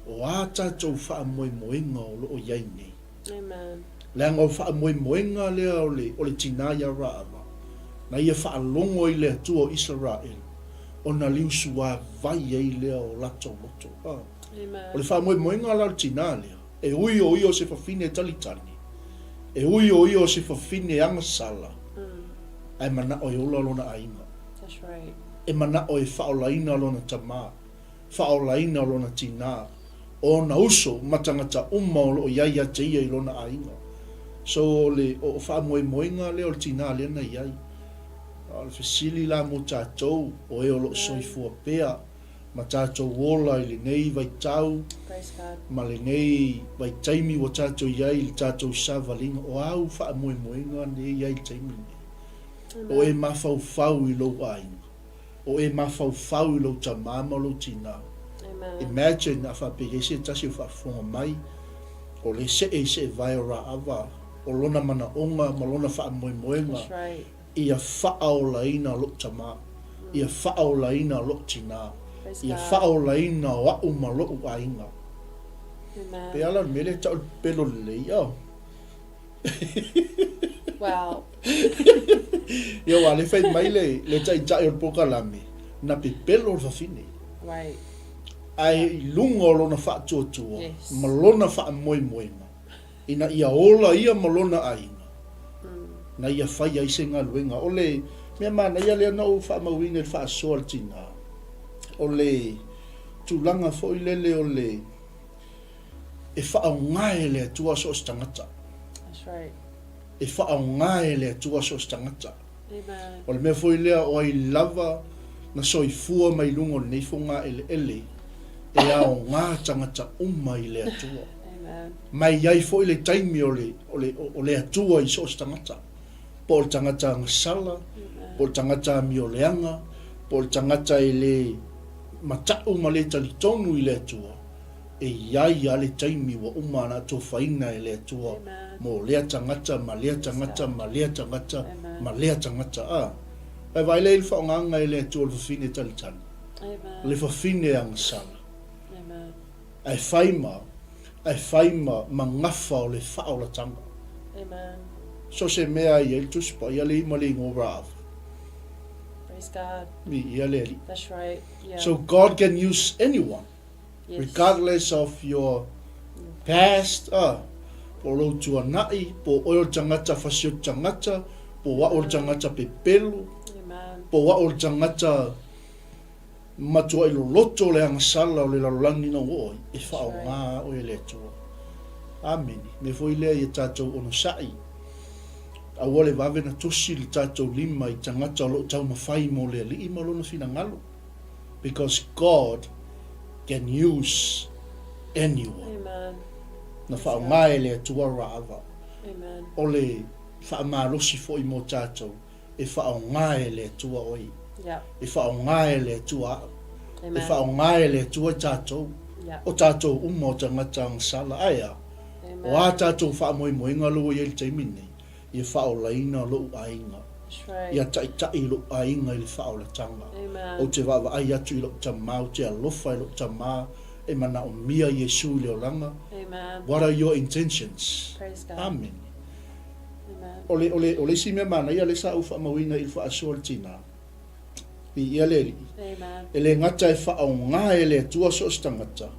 O a tatou faamoemoega o lo o i ai nei? Amen. Leaga o le faamoemoega lea o le, o le tinā ia Raava, na ia faalogo i le Atua o Isaraelu, ona liusuavai ai lea o latou loto. A. Amen. O le faamoemoega la o le tinā lea, e ui o ia o se fafine talitali, e ui o ia o se fafine agasala, ae manao e ola lona aiga. That's right. E manao e faaolaina lona tamā. faaolaina o lona tinā, o ona uso ma tagata uma o lo o i ai ia te ia i lona aiga. So o le o faamoemoega lea o le tinā lea na i ai. A o le fesili la mo tatou, o e o lo o soifua pea ma tatou ola i lenei vaitau ma lenei vaitaimi ua tatou i ai i le tatou savaliga, o a u faamoemoega nei i ai i le taimi lenei? O e mafaufau i lou aiga. O e mafaufau i lou tamā ma lou tinā. Imagine a faapea i ai se tasi o faafofoga mai, o le see i seevae o Raava, o lona manaoga ma lona faamoemoega, ia faaolaina lo'u tamā, ia faaolaina lo'u tinā, ia faaolaina o a'u ma lo'u aiga. Pei a la o le mea lea e tau o le pepelo lelei, oh. Well. Ia aua lea fai mai le, le taitai o le polokalame, na pepelo le fafine. Right. Ae i luga o lona faatuatua yes. ma lona faamoemoega, ina ia ola ia ma lona aiga, na ia fai ai se galuega. O le mea manaia lea na ou faamauina i le faasoa a le tinā, o le tulaga foi lele o le E faaaoga e le Atua so o se tagata. That's right. E faaaoga e le Atua so o se tagata. Amen. O le mea foi lea o ai lava na soifua mai luga o lenei fogaeleele e aoga tagata uma i le Atua. Amen. Ma e i ai foi le taimi o le, o le, o le Atua i so o se tagata. Po o le tagata agasala, po o le tagata amioleaga, po o le tagata e le mata'u ma le talitonu i le Atua. E i ai a le taimi ua uma ona atofaina e le Atua mo lea tagata ma lea tagata ma lea tagata ma lea tagata. A. Ae vaai lea i le faaaogaga e le Atua o le fafine talitali, le fafine agasala, ae fai ma, ae fai ma, ma gafa o le faaolataga. So se mea e i ai le Tusi Paia le i ma le igoa Raava. Viia le Alii. So God can use anyone. Regardless of your past, ah, po o lou tuanai, po o oe o le tagata fasioti tagata, po o a'u o le tagata pepelo, po o a'u o le tagata matuai loloto o le agasala o le lalolagi na ua oo ai, e faaaoga oe e le Atua. Amene. Mea foi lea ia tatou onosai, aua le vave na tosi le tatou lima i tagata o lo o taumafai mo le Alii ma Lona finagalo. Because God can use anyone. Amen. Na faaaoga e le Atua Raava. Amen. O le faamalosi foi mo tatou, e faaaoga e le Atua oe. Yeah. E faaaoga e le Atua au. Amen. E faaaoga e le Atua i tatou. Yeah. O tatou uma o tagata agasala. Ae a? Amen. O a tatou faamoemoega lo ua i ai i le taimi lenei, ia faaolaina lou aiga. That's right. Ia taitai lou aiga i le faaolataga. Amen. Ou te vaavaai atu i lou tamā, ou te alofa i lou tamā e manaomia Iesu i le olaga. Amen. What are your intentions? Praise God. Amene. Amen. O le, o le, o le isi mea manaia lea sa ou faamauina i le faasoa le tinā, viia le Alii, Amen. e le gata e faaaoga e le Atua so o se tagata,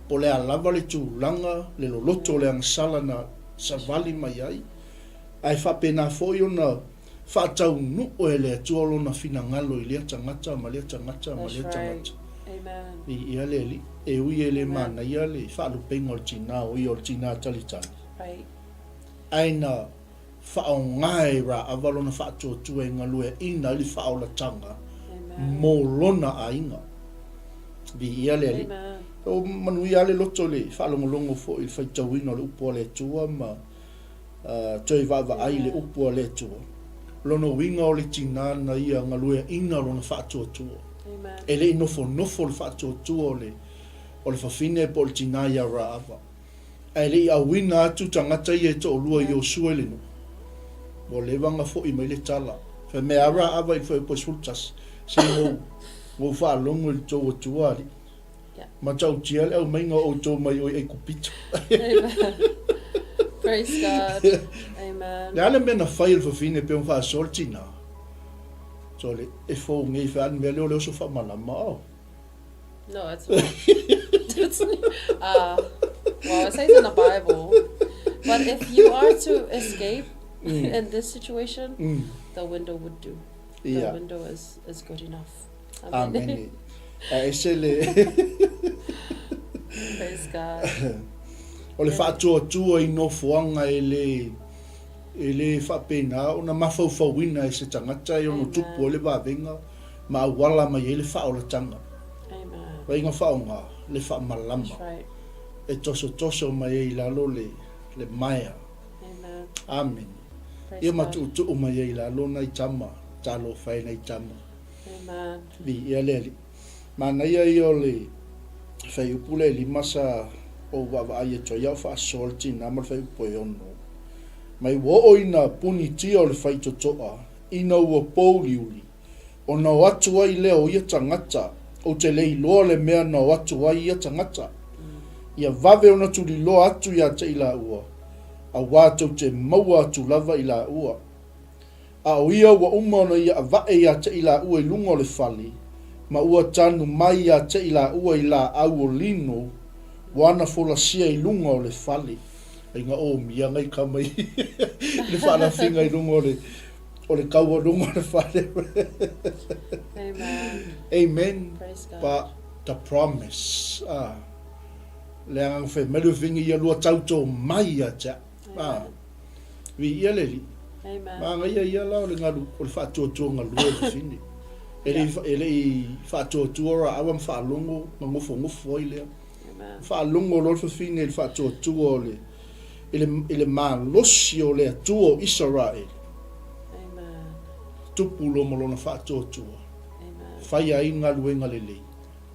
po o le a lava le tulaga, le loloto o le agasala na savali mai ai, Ae faapena foi ona faataunuu e le Atua lona finagalo i lea tagata ma lea tagata ma lea That's right. tagata. Amen. Viia le Alii. E ui e le Amen. manaia le faalupega o le tinā o ia o le tinā talitali, Right. ae na faaaoga e Raava lona faatuatua e galueaina ai le faaolataga Amen. mo lona aiga. Viia le Alii. Amen. O manuia lava le loto i le faalogologo foi i le faitauina o le upu a le Atua ma Toe vaavaai i le upu a le Atua. Lona uiga o le tinā na ia galueaina lona faatuatua. E le i nofonofo le faatuatua o le o le fafine po o le tinā iā Raava. Ae le i auina atu tagata ia e toalua i Iosua i le nuu. Ua leva ona foi mai le tala. Fai mai a Raava i le fuaiupu e 11, Se i ou faalogo i le tou Atua alii. Matautia le aumaiga o outou mai oi Aikupito. Amen. Praise God. Amen. Le a le mea na fai e le fafine pei ona faasoa le tinā? So le e fou nei fai a le mea lea o le oso faamalama oh. No, it's not. it's, uh, well, it says in the Bible. But if you are to escape mm. in this situation, mm. the window would do. The yeah. window is, is good enough. Amene. A ese le Praise God. O le faatuatua i nofoaga e le e le faapena ona mafaufauina e se tagata e ono tupu ai le vavega ma auala mai ai le faaolataga. Amen. Vaiga faaaoga le faamalama That's right. e tosotoso mai ai i lalo le le maea. Amen. Amene. Praise Ia ma God. tuutuu mai ai i lalo nai tama, talofa e nai tama. Amen. Viia le Alii. Manaia ia o le fuaiupu lea e lima sa ou vaavaai atu ai a o faasoa le tinā ma le fuaiupu e ono. Mai ua oo ina punitia o le faitotoa ina ua pouliuli, ona o atu ai lea o ia tagata, ou te le iloa le mea na o atu ai ia tagata. Ia vave ona tuliloa atu ia te i laua, auā tou te maua atu lava i laua. A o ia ua uma ona ia avae ia te i laua i luga o le fale, ma ua tanu mai ia te i laua i laau o lino, ua ana folasia i luga o le fale. Aiga omia ngai kama i le faalafiga i luga o le o le kaua luga o le fale. Amen. Amen. Praise God. But the promise. Ah. Le agaga fai mai le ufiga ia lua tau tō mai ia te au. Ah. Viia le Alii. Amen. Manaia ia la o le galu o le faatuatua galue fafine. E le e le i faatuatua ra awa ma faalogo ma nofonofo ai lea. Amen. Faalogo loa le fafine i le faatuatua o le i le i le malosi o le Atua o Isaraele. Amen. Tupu loa ma lona faatuatua. Amen. Fai ai galuega lelei,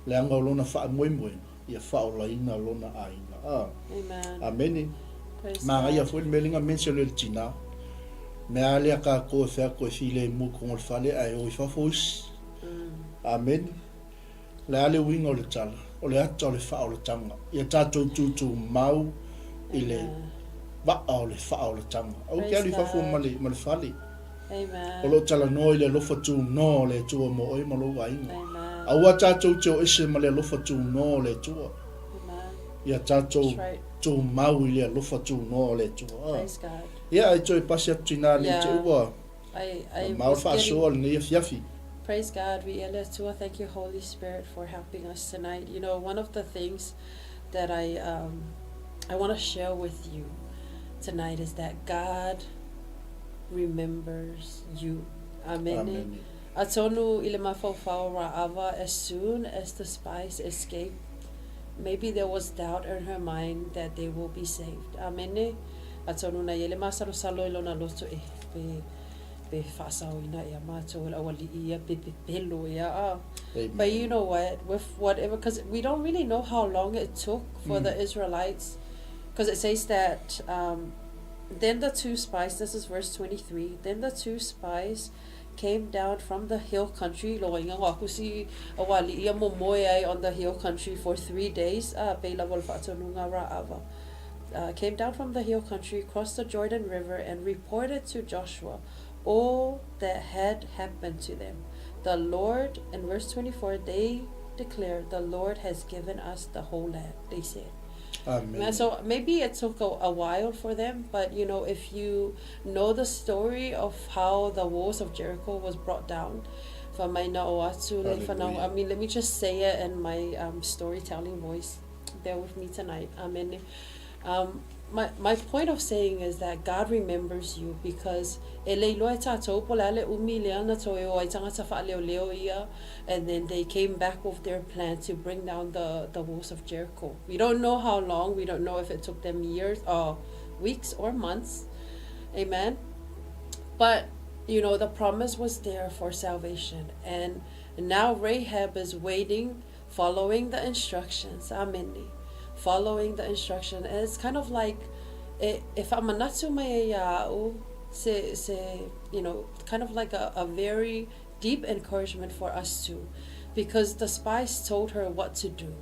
leaga o lona faamoemoega. Ia faaolaina lona aiga. A. Amen. Amene. Praise Manaia God. foi le mea lea na mention e le tinā. Mea a lea kākou e fea koe filemu i koga o le fale ae o i fafo isi. Amene. O le a le uiga o le tala? O le ata o le faaolataga. Ia tātou tūtūmau i le Amen. vaa o le faaolataga. Aua ke Praise alu i fafo God. ma le, ma le fale. Amen. O lo o talanoa i le alofa tunoa o le Atua mo oe ma lou aiga. Amen. Aua tatou te o ese ma le alofa tunoa o le Atua. Amen. Ia tatou That's right. tumau i le alofa tunoa o le Atua. Praise God. Ia, ai toe pasi atu tinā nei te Yeah. ua I, I mamao le was getting faasoa lenei afiafi. Praise God. We le Atua. Thank you, Holy Spirit, for helping us tonight. You know, one of the things that I um, I want to share with you tonight is that God remembers you. Amen. Amene. Atonu i le mafaufau o Raava as soon as the spies escaped, maybe there was doubt in her mind that they will be saved. Amene. Atonu na i ai le masalosalo i lona loto e pe pe faasaoina ea matou e le aualii ia pe pepelo ea a. But you know what, with whatever, because we don't really know how long it took for the Israelites, because it says that um, then the two spies, this is verse 23, then the two spies came down from the hill country, loa inga ngo aku si aualii ia momoe ai on the hill country for 3 days, a pei lava o le faatonuga Raava. Came down from the hill country, crossed the Jordan River, and reported to Joshua all that had happened to them. The Lord, in verse 24, they declared, The Lord has given us the whole land, they said. Amen. So maybe it took a while for them, but if you know the story of how the walls of Jericho was brought down, Hallelujah. I mean, let me just say it in my storytelling voice. Bear with me tonight. Amen. My point of saying is that God remembers you because e le iloa e tatou po o le a le umi lea na toe o ai tagata faaleoleo ia, and then they came back with their plan to bring down the walls of Jericho. We don't know how long, we don't know if it took them years or weeks or months. Amen. But the promise was there for salvation. And now Rahab is waiting, following the instructions. Amen. Following the instruction. And it's kind of like e faamanatu mai ai ia a'u se kind of like a very deep encouragement for us too, because the spies told her what to do.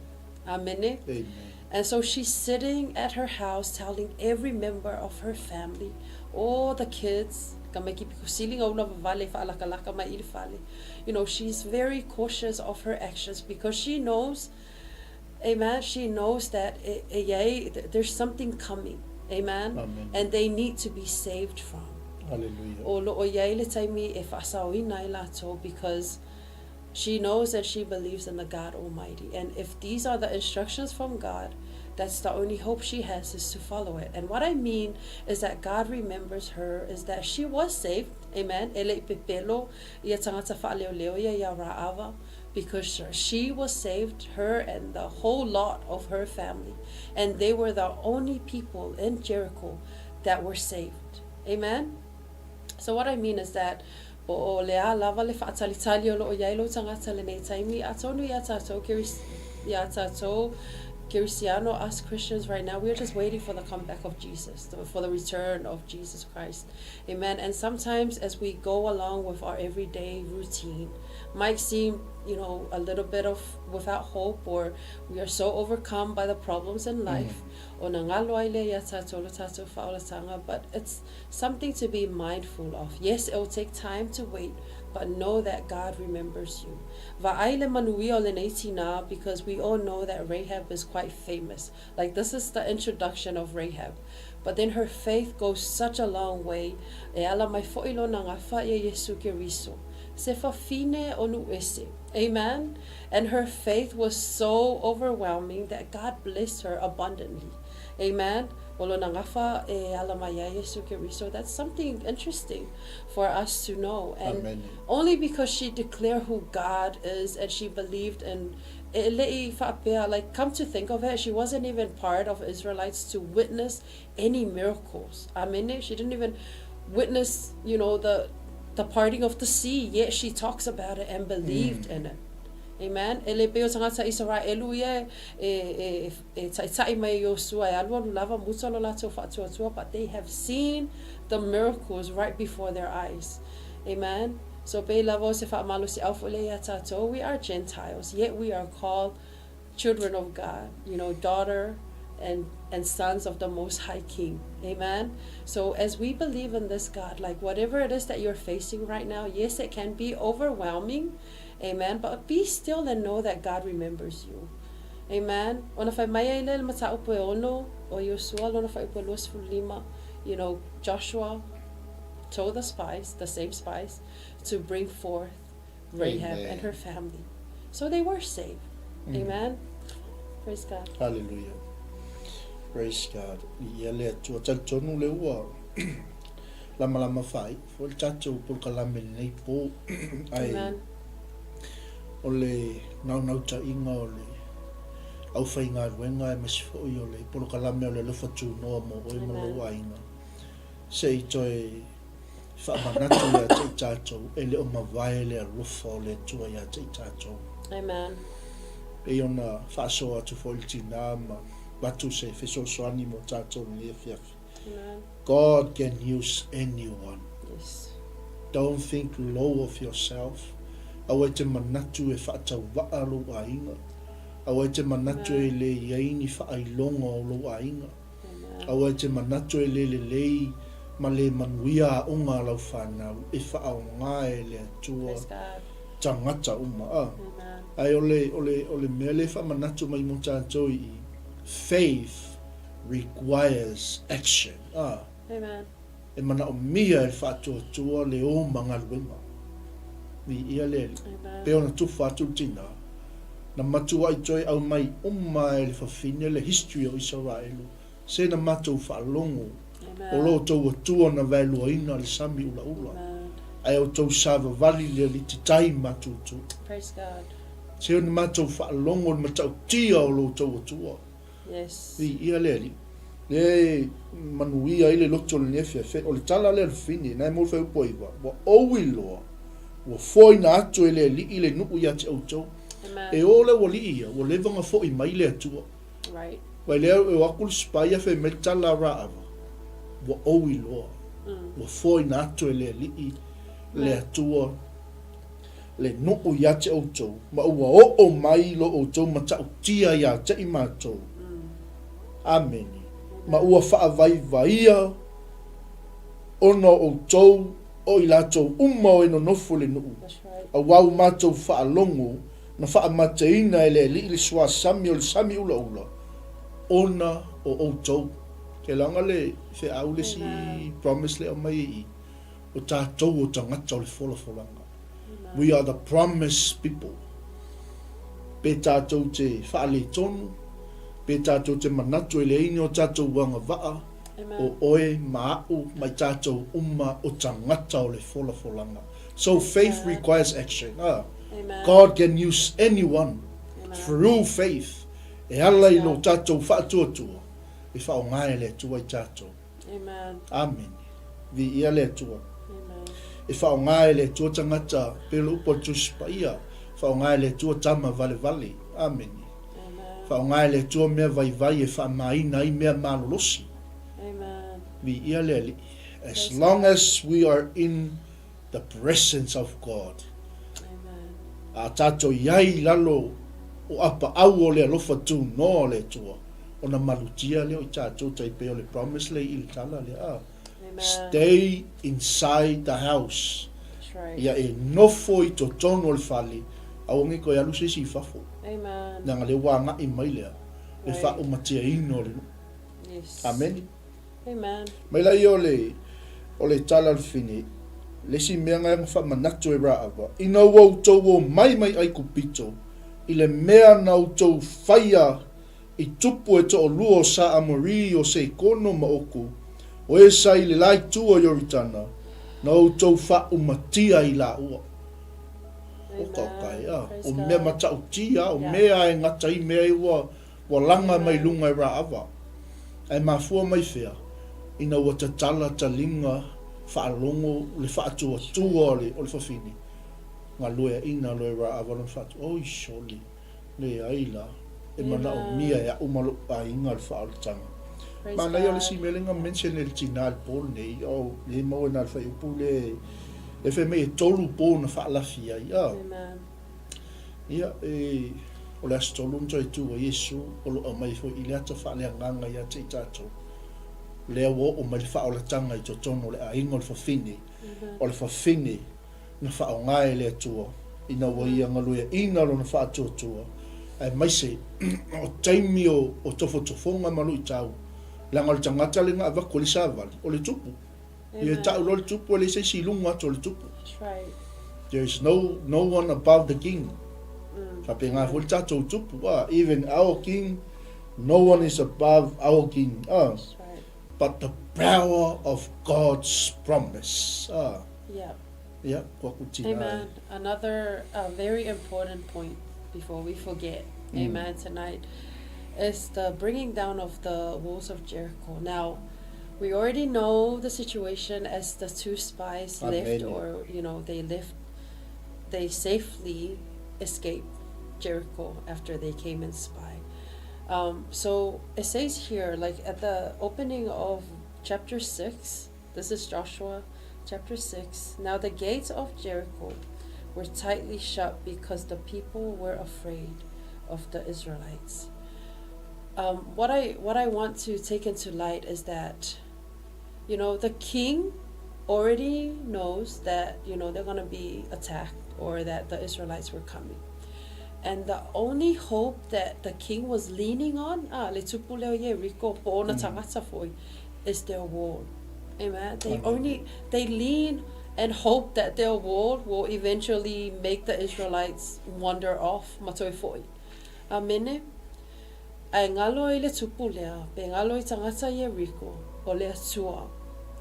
Amen. Amen. And so she's sitting at her house telling every member of her family, all the kids, ka mai ki piko sili nga ula vavale whaalakalaka mai i le fale. She's very cautious of her actions because she knows, amen, she knows that there's something coming. Amen. Amen. And they need to be saved from. Hallelujah. O lo o iai le taimi e faasaoina ai latou because she knows that she believes in the God Almighty. And if these are the instructions from God, that's the only hope she has, is to follow it. And what I mean is that God remembers her, is that she was saved. Amen. E le i pepelo ia tagata faaleoleo ia ia Raava because she was saved, her and the whole lot of her family. And they were the only people in Jericho that were saved. Amen. So what I mean is that po o le a lava le faatalitali o loo iai lou tagata lenei taimi atonu ia tatou ia tatou Kerisiano, us Christians right now, we are just waiting for the comeback of Jesus, for the return of Jesus Christ. Amen. And sometimes as we go along with our everyday routine, might seem a little bit of without hope, or we are so overcome by the problems in life. Ona galo ai lea ia tatou lo tatou faaolataga, but it's something to be mindful of. Yes, it will take time to wait, but know that God remembers you. Vaai le manuia o lenei tina, because we all know that Rahab is quite famous. Like, this is the introduction of Rahab. But then her faith goes such a long way. E ala mai foi lona gafa ia Iesu Keriso. Se fafine o nu'u ese. Amen. And her faith was so overwhelming that God blessed her abundantly. Amen. O lona gafa e ala mai ia Iesu Keriso. That's something interesting for us to know. And Amen. Only because she declared who God is and she believed in e le'i faapea, like, come to think of it, she wasn't even part of Israelites to witness any miracles. Amen. She didn't even witness the parting of the sea, yet she talks about it and believed in it. Amen. E le pei o tagata Israelu ia e taitai mai Iosua e alualu lava muta lo latou faatuatua, but they have seen the miracles right before their eyes. Amen. So pei lava o se faamalosiau foi lea ia tatou, we are Gentiles, yet we are called children of God, daughter and sons of the Most High King. Amen. So as we believe in this God, like, whatever it is that you're facing right now, yes, it can be overwhelming. Amen. But be still and know that God remembers you. Amen. Ona fai mai ai le mataupu e ono o Iosua lona fuaiupu e 25, Joshua told the spies, the same spies, to bring forth Rahab Amen. And her family. So they were saved. Amen. Praise God. Hallelujah. Praise God. Ia le Atua talitonu le ua. Lamalama faaiu foi le tatou polokalame i lenei po. Ae o le naunautaiga o le aufaigaluega aemaise foi o le polokalame o le alofa tunoa mo oe ma lou aiga, se i toe faamanatu ia te i tatou e le o mavae le alofa o le Atua ia te i tatou. Amen. Pei ona faasoa atu foi le tina ma avatu se fesoasoani mo tatou i lenei afiafi. Amen. God can use anyone. Yes. Don't think low of yourself. Aua e te manatu e faatauvaa lou aiga. Aua e te manatu e le i ai ni faailoga o lou aiga. Aua e te manatu e le lelei ma le manuia aoga a lau fanau e faaaoga e le Atua tagata uma. A. Ae o le, o le, o le mea lea e faamanatu mai mo tatou i i, faith requires action. A. E manaomia e le faatuatua le o ma galuega. Viia le Alii. Pei ona tufa atu le tina, na matuai toe aumai uma e le fafine le history o Isaraelu, se na matou faalogo o lo outou Atua na vaeluaina le sami ulaula, ae outou savavali le aliti tai matutu. Se na matou faalogo le matautia o lo outou Atua. Yes. Viia le Alii. Lea e manuia ai le loto o lenei afiafi. O le tala lea a le fafine, na e mo le fuaiupu 9, Ua ou iloa, ua foaina atu e le Alii le nuu ia te outou. Amen. E o le ualii ia, ua leva ona foi mai le Atua. Right. Vai lea e o atu le spy ia fai mai le tala a Raava, Ua ou iloa, ua foaina atu e le Alii le Atua le nuu ia te outou, ma ua oo mai lo outou matautia ia te i matou. Amene. Ma ua faavaivaia ona o outou o i latou uma o e nonofo i le nuu, auā ua matou faalogo na faamateina e le Alii le suasami o le sami ulaula ona o outou. Kelaga le feau le isi promise le aumai i i. O tatou o tagata o le folafolaga. We are the promise people. Pe tatou te faaletonu, pe tatou te manatu e leai ni o tatou agavaa, o oe ma a'u ma i tatou uma o tagata o le folafolaga. So faith requires action. Ah, God can use anyone through faith e ala i lo tatou faatuatua e faaaoga e le Atua i tatou. Amen. Amene. Viia le Atua. Amen. E faaaoga e le Atua tagata, pei o le upu a le Tusi Paia, faaaoga e le Atua tama valevale. Amene. Amen. Faaaoga e le Atua mea vaivai e faamaina ai mea malolosi. Amen. Viia le Alii. As Praise long God. as we are in the presence of God. Amen. A tatou i ai i lalo o apaau o le alofa tunoa o le Atua, ona malutia lea o i tatou tai pei o le promise lea i le tala lea a. Amen. Stay inside the house. That's right. Ia e nofo i totonu o le fale, aua nei toe alu se isi i fafo. Amen. Leaga lea ua agai mai lea, le Right. faaumatiaina o le nuu. Yes. Ameni. Amen. Mai laia o le, o le tala a le fine, le isi mea na na faamanatu e Raava, ina ua outou omai mai Aikupito, i le mea na outou faia i tupu e toalua o Sa Amori o Seikono ma Oku, o e sa i le la itu o Ioritana, na outou faaumatia i laua. Oka oka e a, Praise o mea God. matautia, o Yeah. mea e gata ai mea i ua, Ua laga mai luga e Raava, ae mafua mai fea, ina ua tatala taliga faalogo le faatuatua o le o le fafine, galueaina loa e Raava lona faatu, Oi sole, leai la, e manaomia e a'u ma lo'u aiga le faaolataga. Manaia o le isi mea lea na mention e le tina i le po lenei, oh, lea e maua i ina i le fuaiupu lea, e fai mai e tolu po na faalafi ai, ah. Ia, e, o le Aso Tolu na toe tu ai Iesu, o lo o aumai foi i le ata faaleagaga ia te i tatou. Lea ua oo mai le faaolataga i totonu o le aiga o le fafine, o le fafine na faaaoga e le Atua ina ua ia galueaina lona faatuatua, aemaise o taimi o, o tofotofoga ma luitau, leaga o le tagata lea na avatu ai le savali, o le tupu. Ia e ta'u loa le tupu e leai se isi i luga atu o le tupu. That's right. There is no, no one above the king. Faapena foi le tatou tupu, ah, even our king, no one is above our king. Ah. That's right. But the power of God's promise. Ah. Yeah. Ia, ko aku tina e. Amen. Another uh, very important point before we forget, mm. amen, tonight, is the bringing down of the walls of Jericho. Now, we already know the situation as the two spies left, or, you know, they left, they safely escaped Jericho after they came and spy. Um, so it says here, like at the opening of chapter 6, this is Joshua chapter 6. Now the gates of Jericho were tightly shut because the people were afraid of the Israelites. Um, what I what I want to take into light is that, you know, the king already knows that you know they're going to be attacked or that the Israelites were coming. And the only hope that the king was leaning on, ah, le tupu leo Jericho, po ona mm. foi, is their wall. Amen. They Amen. only they lean and hope that their wall will eventually make the Israelites wander off matoi foi. Amene. Ae ngalo i le tupu lea, pe ngalo i tangata Jericho, o le Atua,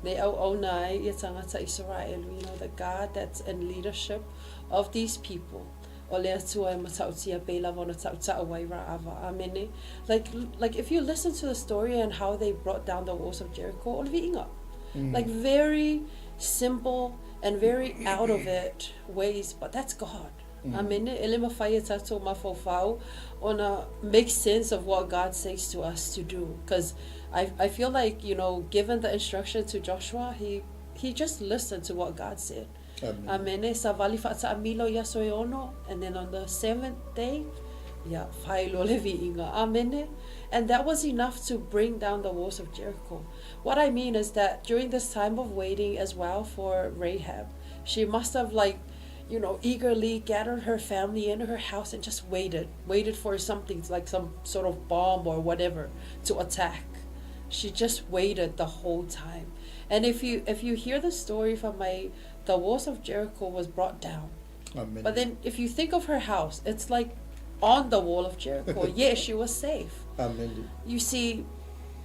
le auauna ai ia tangata Isaraelu, you know, the God that's in leadership of these people, o le Atua e matautia pei lava ona tautau ai Raava. Amene. Like, like if you listen to the story and how they brought down the walls of Jericho, o le viiga. Mm. Like very simple and very out of it ways, but that's God. Mm. Amene. E le mawhai e tātou mafaufau ona make sense of what God says to us to do. Because I, I feel like, you know, given the instruction to Joshua, he, he just listened to what God said. Amen. Amene. Savali fa'ataamilo i aso e ono, and then on the seventh day, ia, faailoa le viiga. Amene. And that was enough to bring down the walls of Jericho. What I mean is that during this time of waiting as well for Rahab, she must have like, you know, eagerly gathered her family in her house and just waited, waited for something like some sort of bomb or whatever to attack. She just waited the whole time. And if you if you hear the story from my the walls of Jericho was brought down. Amen. But then if you think of her house, it's like on the wall of Jericho. yeah, she was safe. Amen. You see,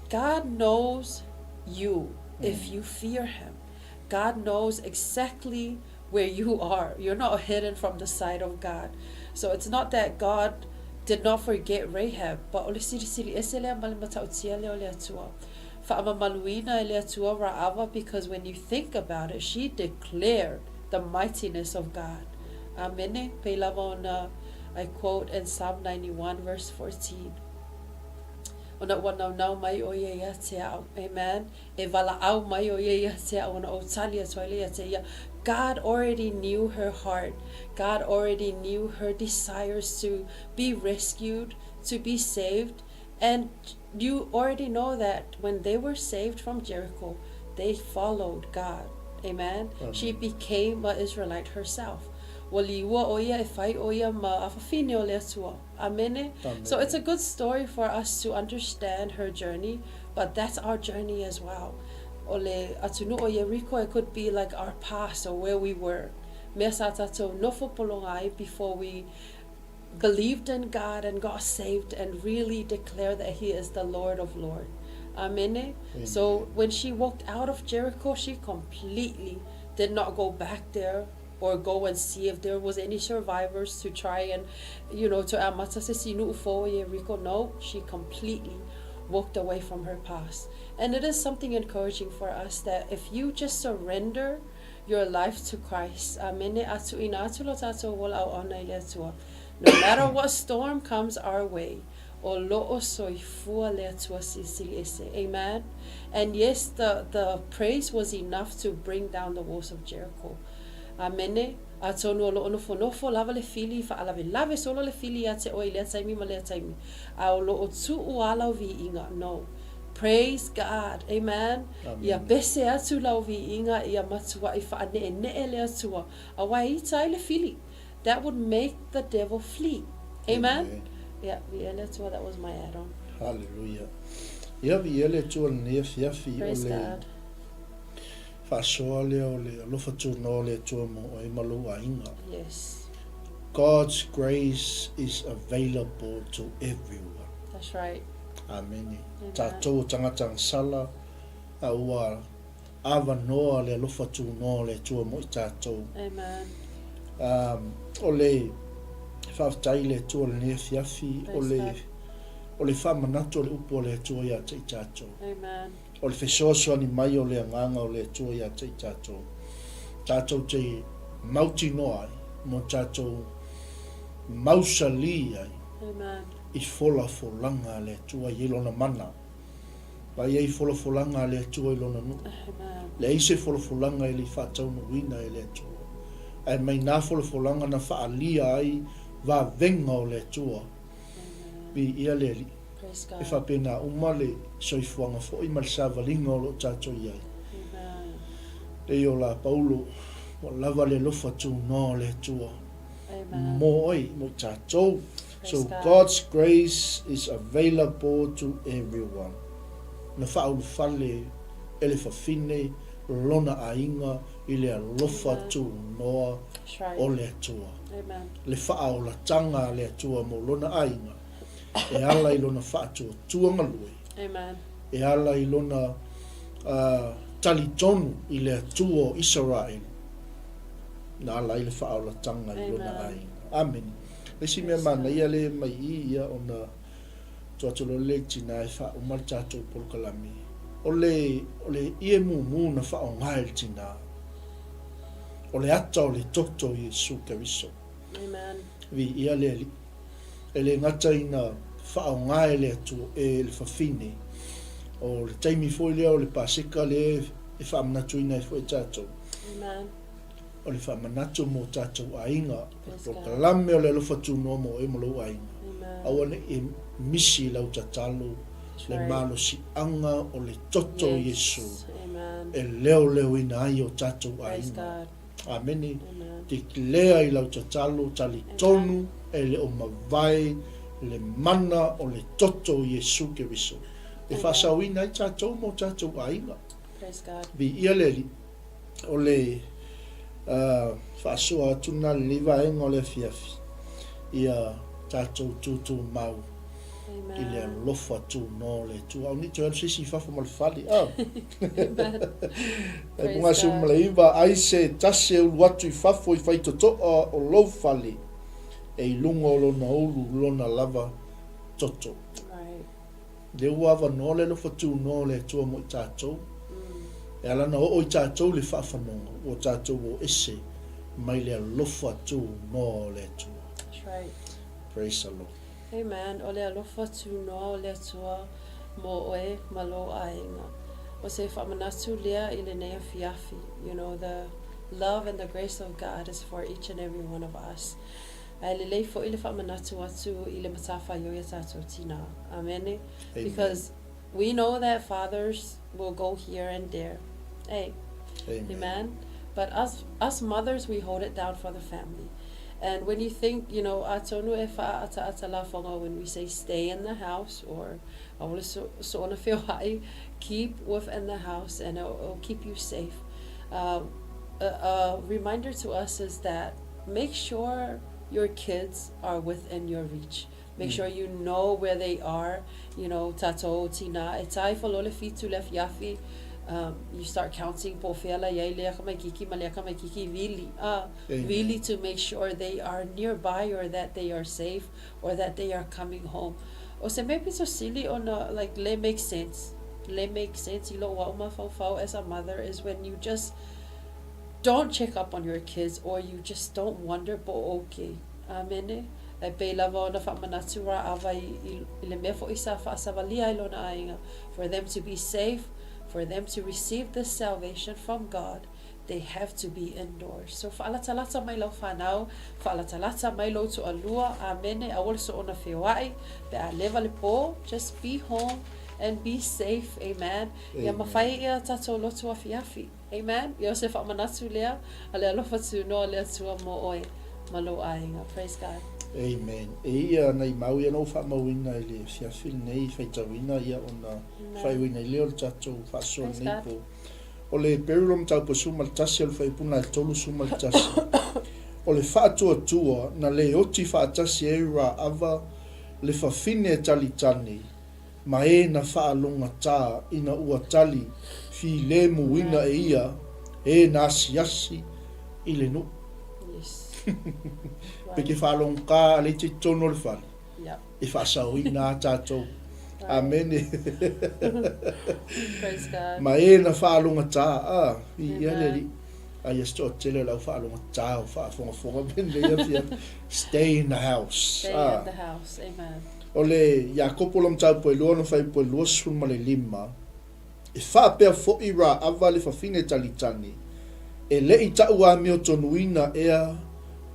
God knows you mm. if you fear him. God knows exactly where you are. You're not hidden from the sight of God. So it's not that God did not forget Rahab, but o le silisili ese lea ma le matautia lea o le Atua. Faamamaluina e le Atua Ra'ava because when you think about it, she declared the mightiness of God. Amene. Pei lava ona, I quote in Psalm 91 verse 14. Ona ua naunau mai ʻo ia iā te au. Amen. E walaʻau mai ʻo ia iā te au ona ou tali atu ai lea iā te ia. God already knew her heart. God already knew her desires to be rescued, to be saved. And you already know that when they were saved from Jericho, they followed God. Amen. Amen. She became an Israelite herself. Ua liua ʻo ia e fai ʻo ia ma afafine o le Atua. Amene. Amen. So it's a good story for us to understand her journey, but that's our journey as well. O le atunuu o Yeriko, it could be like our past or where we were. Mea sa tātou nofo pologa ai before we believed in God and got saved and really declared that He is the Lord of Lords. Amen. Amen. So when she walked out of Jericho, she completely did not go back there or go and see if there was any survivors to try and, you know, to amata se sinu ufo Jericho. No, she completely walked away from her past. And it is something encouraging for us that if you just surrender your life to Christ, amene atu ina atu lo tātou ola au ona i le Atua. No matter what storm comes our way, o lo'o soifua le Atua silisili ese. Amen. And yes, the, the praise was enough to bring down the walls of Jericho. Amene. Atonu o lo'o nofonofo lava le fili, fa'alavelave solo le fili iā te oe i lea taimi ma lea taimi, a o lo'o tu'u a lau viiga. No. Praise God. Amen. Amen. Ia pese atu lau viiga ia matua'i fa'ane'ene'e le Atua, auā e ita ai le fili. That would make the devil flee. Amen. Amen. Ia, viia le Atua, that was my add on. Hallelujah. Ia, viia le Atua lenei afiafi o Praise le God. faasoa lea o le alofa tunoa o le Atua mo oe ma lou aiga. Yes. God's grace is available to everyone. That's right. Amene. Amen. Tātou o tangata agasala, A ua avanoa le alofa tunoa o le Atua mo i tatou. Amen. O le faafetai i le Atua i lenei afiafi, o le, o le faamanatu o le upu a le Atua ia te i tatou. Amen. O le fesoasoani mai o le Agaga o le Atua ia te i tatou, tatou te mautinoa ai mo tatou mausali ai Amen. i folafolaga a le Atua i Lona mana. Vaai ai folafolaga a le Atua i Lona nuu. Leai se folafolaga e le i faataunuuina e le Atua. Ae mai na folafolaga na faaalia ai vavega o le Atua. Viia le Alii. E faapena uma le soifuaga foi ma le savaliga o lo o tatou i ai. Pei o la Paulo, ua lava le alofa tunoa o le Atua mo oe, mo i tatou. So God's grace is available to everyone. Na faaulufale e le fafine lona aiga i le alofa tunoa o le Atua. Le faaolataga a le Atua mo lona aiga e ala i lona faatuatua galue, e ala i lona talitonu i le Atua o Isaraelu, na ala ai le faaolataga i lona aiga. Amene. Le isi mea manaia lea e mai i ia ona tuu atu loa lea i tina e faauma le tatou polokalame, o le, o le ie mumu na faaaoga e le tina, o le ata o le toto o Iesu Keriso. Amen. Viia le Alii. E le gata ina faaaoga e le Atua, e le fafine, o le taimi foi lea o le Paseka lea e faamanatuina ai foi e tatou. Amen. O le faamanatu mo tatou aiga, o le polokalame o le alofa tunoa mo oe ma lou aiga. Aua ne i e misi i lau tatalo le malosiaga o le toto o Iesu e leoleoina ai o tatou aiga. Amene. Declare i lau tatalo, talitonu e le o mavae le mana o le toto o Iesu Keriso e faasaoina ai tatou ma o tatou aiga. Viia le Alii. O le faasoa atu lena i lenei vaega o le afiafi, ia tatou tutumau i le alofa tunoa o le Atua. Aua ne i toe alu se isi i fafo ma le fale. Oh. Faaipoga 19, Ai se tasi e ulu atu i fafo i faitotoa o lou fale, e i luga o lona ulu lona lava toto. Lea ua avanoa le alofa tunoa o le Atua mo i tatou. E ala ona oo i tatou le faafanoga, ua tatou o ese mai le alofa tunoa o le Atua. That's right. Praise the Lord. Amen. O le alofa tunoa o le Atua mo oe ma lou aiga. O se faamanatu lea i lenei afiafi. You know, the love and the grace of God is for each and every one of us. Ae lelei foi le faamanatu atu i le matafaioi a tatou tinā. Amene. Because we know that fathers will go here and there. Hey. Amen. Amen. But us, us mothers, we hold it down for the family. And when you think, you know, atonu e fa'aataata lafoga, when we say stay in the house or aua le soona feoai, keep within the house and it'll, it'll keep you safe. A, a reminder to us is that make sure your kids are within your reach. Make sure you know where they are. You know, tatou tina, e tā ifo loa le fitu le afiafi, you start counting po o fea la iai lea kamaikiki ma lea kamaikiki vili, vili to make sure they are nearby or that they are safe or that they are coming home. O se mea pito sili ona, like, le make sense, le make sense i lou au mafaufau as a mother is when you just Don't check up on your kids or you just don't wonder po o okay. Amene. E pei lava ona faamanatu Raava i, i, i le mea foi sa faasavalia ai lona aiga, for them to be safe, for them to receive this salvation from God, they have to be indoors. So faalatalata mai lau fanau, faalatalata mai lou toalua, amene, aua le soona feoai, pe a leva le po, just be home and be safe, amen. Ia mafai ia tatou lotu afiafi. Amen. Ia o se faamanatu lea a le alofa tunoa o le Atua mo oe ma lou aiga. Praise God. Amen. E ia nai mau ia na ou faamauina i le afiafi lenei, faitauina ia ona faaiuina ai lea o le tatou faasoa lenei po. O le Beryl o Mataupu 11 o le Fuaiupu na e 31. O le faatuatua na le oti faatasi ai Raava le fafine talitani. Ma e na faalogata ina ua tali filemuina e ia e na asiasi i le nuu. Pe te faalogata a lei te totonu o le fale, e faasaoina a tatou. Amene. Ma e na faalogata, a, viia le Alii. Aia se toatele o le au faalogata o faafogafoga mai lenei afiafi. Stay in the house. Stay in the house. Amen. O le Iakopo lona mataupu e lua ona fuaiupu e 25, E faapea foʻi Raava le fafine talitani, e le i taʻu amiotonuina ea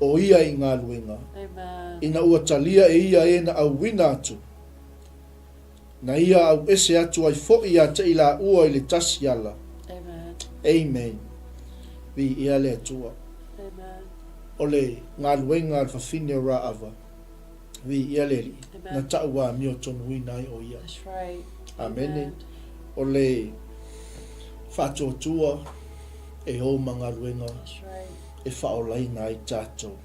o ia i galuega, ina ua talia e ia e na auina atu, na ia auese atu ai foʻi ia te i laua i le tasi ala. Amen. Viia le Atua. O le galuega a le fafine o Raava. Viia le Alii, na taʻu amiotonuina ai o ia. Amene. O le faatuatua e o ma galuega e faaolaina ai tatou.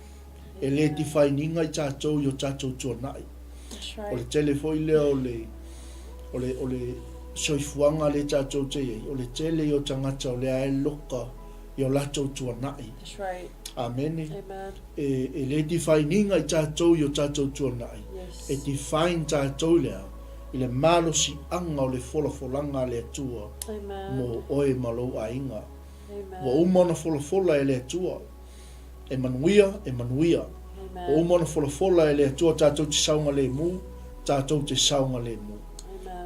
E le define ina i tatou i o tatou tuanai. O le tele foi lea o le, o le, o le soifuaga lea tatou te i ai, o le tele ia o tagata o lea e loka i o latou tuanai. Amene. E, e le define ina i tatou i o tatou tuanai. E define tatou i le a? I le malosiaga o le folafolaga a le Atua mo oe ma lou aiga. Ua uma ona folafola e le Atua. E manuia, e manuia. Ua uma ona folafola e le Atua tatou te saogalemu, tatou te saogalemu.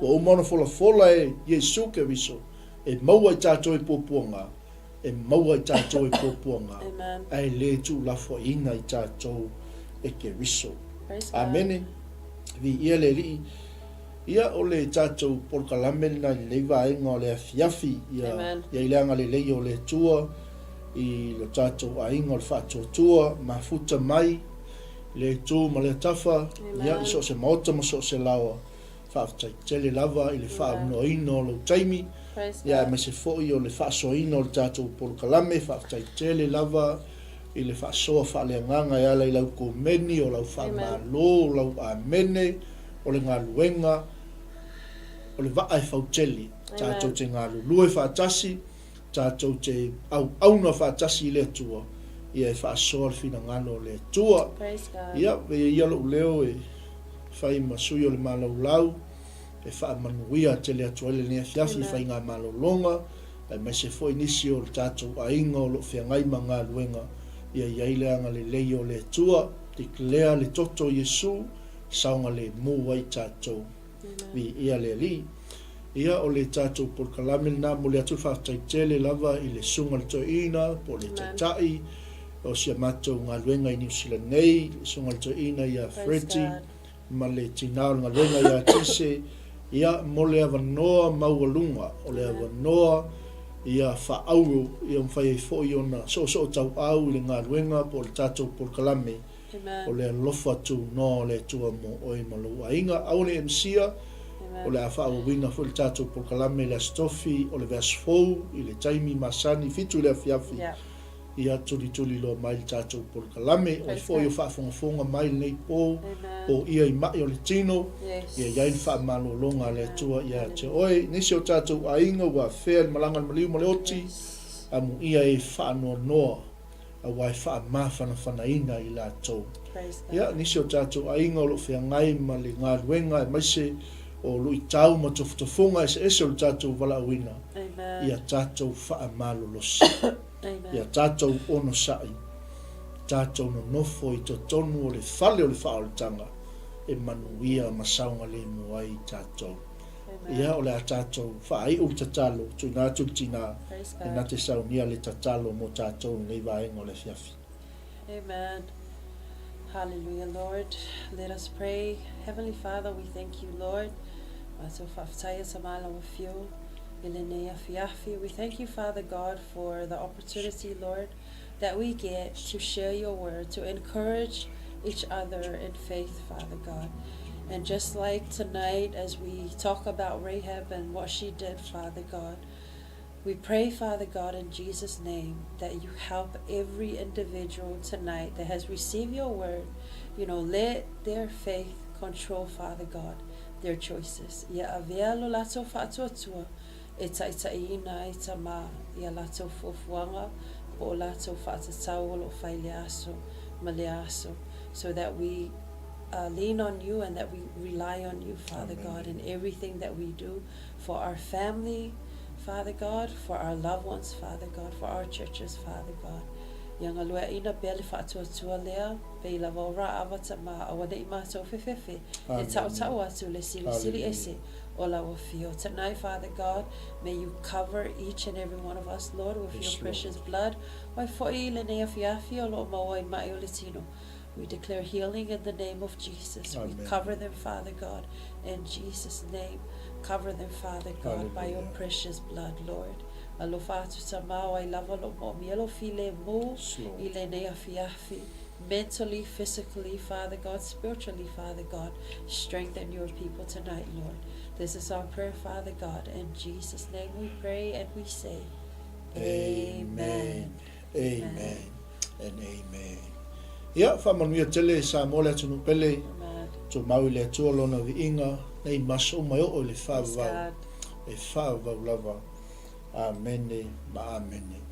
Ua uma ona folafola e Iesu Keriso e maua i tatou i puapuaga, e maua i tatou e puapuaga, ae le tuulafoaiina i tatou e Keriso. Amene. Viia le Alii. Ia, o le tatou polokalame lena i lenei vaega o le afiafi, ia, ia i le agalelei o le Atua i lo tatou aiga o le faatuatua, mafuta mai lea itu ma lea tafa, ia, i so o se maota ma so o se laoa. Faafetai tele lava i le faaaunoaina o lou taimi, ia aemaise foi o le faasoaina o le tatou polokalame. Faafetai tele lava i le faasoa faaleagaga e ala i lau komeni, o lau faamalo, o lau amene, o le galuega, o le vaa e fautele. Tatou te galulue faatasi, tatou te auauna faatasi i le Atua, ia e faasoa le finagalo o le Atua. Ia, veia ia lou leo e fai ma sui o le malaulau e faamanuia tele atu ai lenei afiafi i faigamalologa, aemaise foi nisi o le tatou aiga o lo o feagai ma galuega, ia i ai le agalelei o le Atua, declare le toto o Iesu, saogalemu ai tatou. Viia le Alii. Ia, o le tatou polokalame lena, momoli atu le faafetai tele lava i le Susuga i le Toeaina po o le Taitai o si a matou galuega i Niu Sila nei, le Susuga i le Toeaina ia Freddie ma le tina o le galuega ia Tise, ia, mo le avanoa maualuga, o le avanoa ia faaauro ia mafai ai foi ona soosootauau i le galuega po o le tatou polokalame. O le alofa tunoa o le Atua mo oe ma lou aiga. Aua ne i misia, o le a faaauauina foi le tatou polokalame i le Aso Tofi o le vaiaso fou i le taimi masani, fitu i le afiafi, ia tulituliloa mai le tatou polokalame. Oe foi o faafogafoga mai lenei po, poia i mai o le tino, ia i ai le faamalologa a le Atua ia te oe. Nisi o tatou aiga ua afea i le malaga a le maliu ma le oti, amuia e faanoanoa. aua e faamafanafanaina i latou. Ia, nisi o tatou aiga o lo o feagai ma le galuega aemaise o luitau ma tofotofoga eseese o le tatou valaauina, ia tatou faamalolosi, ia tatou onosai, tatou nonofo i totonu o le fale o le faaolataga e manuia ma saogalemu ai tatou. Ia, o le a tatou faaiu le tatalo, tuuina atu le tina e na te saunia le tatalo mo tatou i lenei vaega o le afiafi. Amen. Hallelujah, Lord. Let us pray. Heavenly Father, we thank you, Lord. Matou faafetai e tama lau afio i lenei afiafi. We thank you, Father God, for the opportunity, Lord, that we get to share your word, to encourage each other in faith, Father God. And just like tonight, as we talk about Rahab and what she did, Father God, we pray, Father God, in Jesus' name, that you help every individual tonight that has received your word. You know, let their faith control, Father God. their choices. Ia avea lo latou faatuatua e taitaiina ai Tama i a latou fuafuaga po o latou faatatau o lo o fai lea aso ma lea aso so that we lean on you and that we rely on you, Father God, in everything that we do for our family, Father God, for our loved ones, Father God, for our churches, Father God. Ia galueaina pea le faatuatua lea, pei lava o Raava Tama, aua ne i matou fefefe, e tautau atu le silisili ese o lau afio. Tonight, Father God, may you cover each and every one of us, Lord, with your precious blood. Wai foi i lenei afiafi o lo o maua ai mai o le tino. We declare healing in the name of Jesus. We cover them, Father God, in Jesus' name. Cover them, Father God, by your precious blood, Lord. Alofa atu Tama o ai lava lo moomia lo filemu i lenei afiafi. Mentally, physically, Father God, spiritually, Father God, strengthen your people tonight, Lord. This is our prayer, Father God. In Jesus' name we pray and we say, Amen. Amen and amen. Ia, faamanuia tele Samoa le atunuu pele, tumau i le Atua lona viiga, nei ma aso uma e oo i le faavavau, e faavavau lava. Amene ma amene.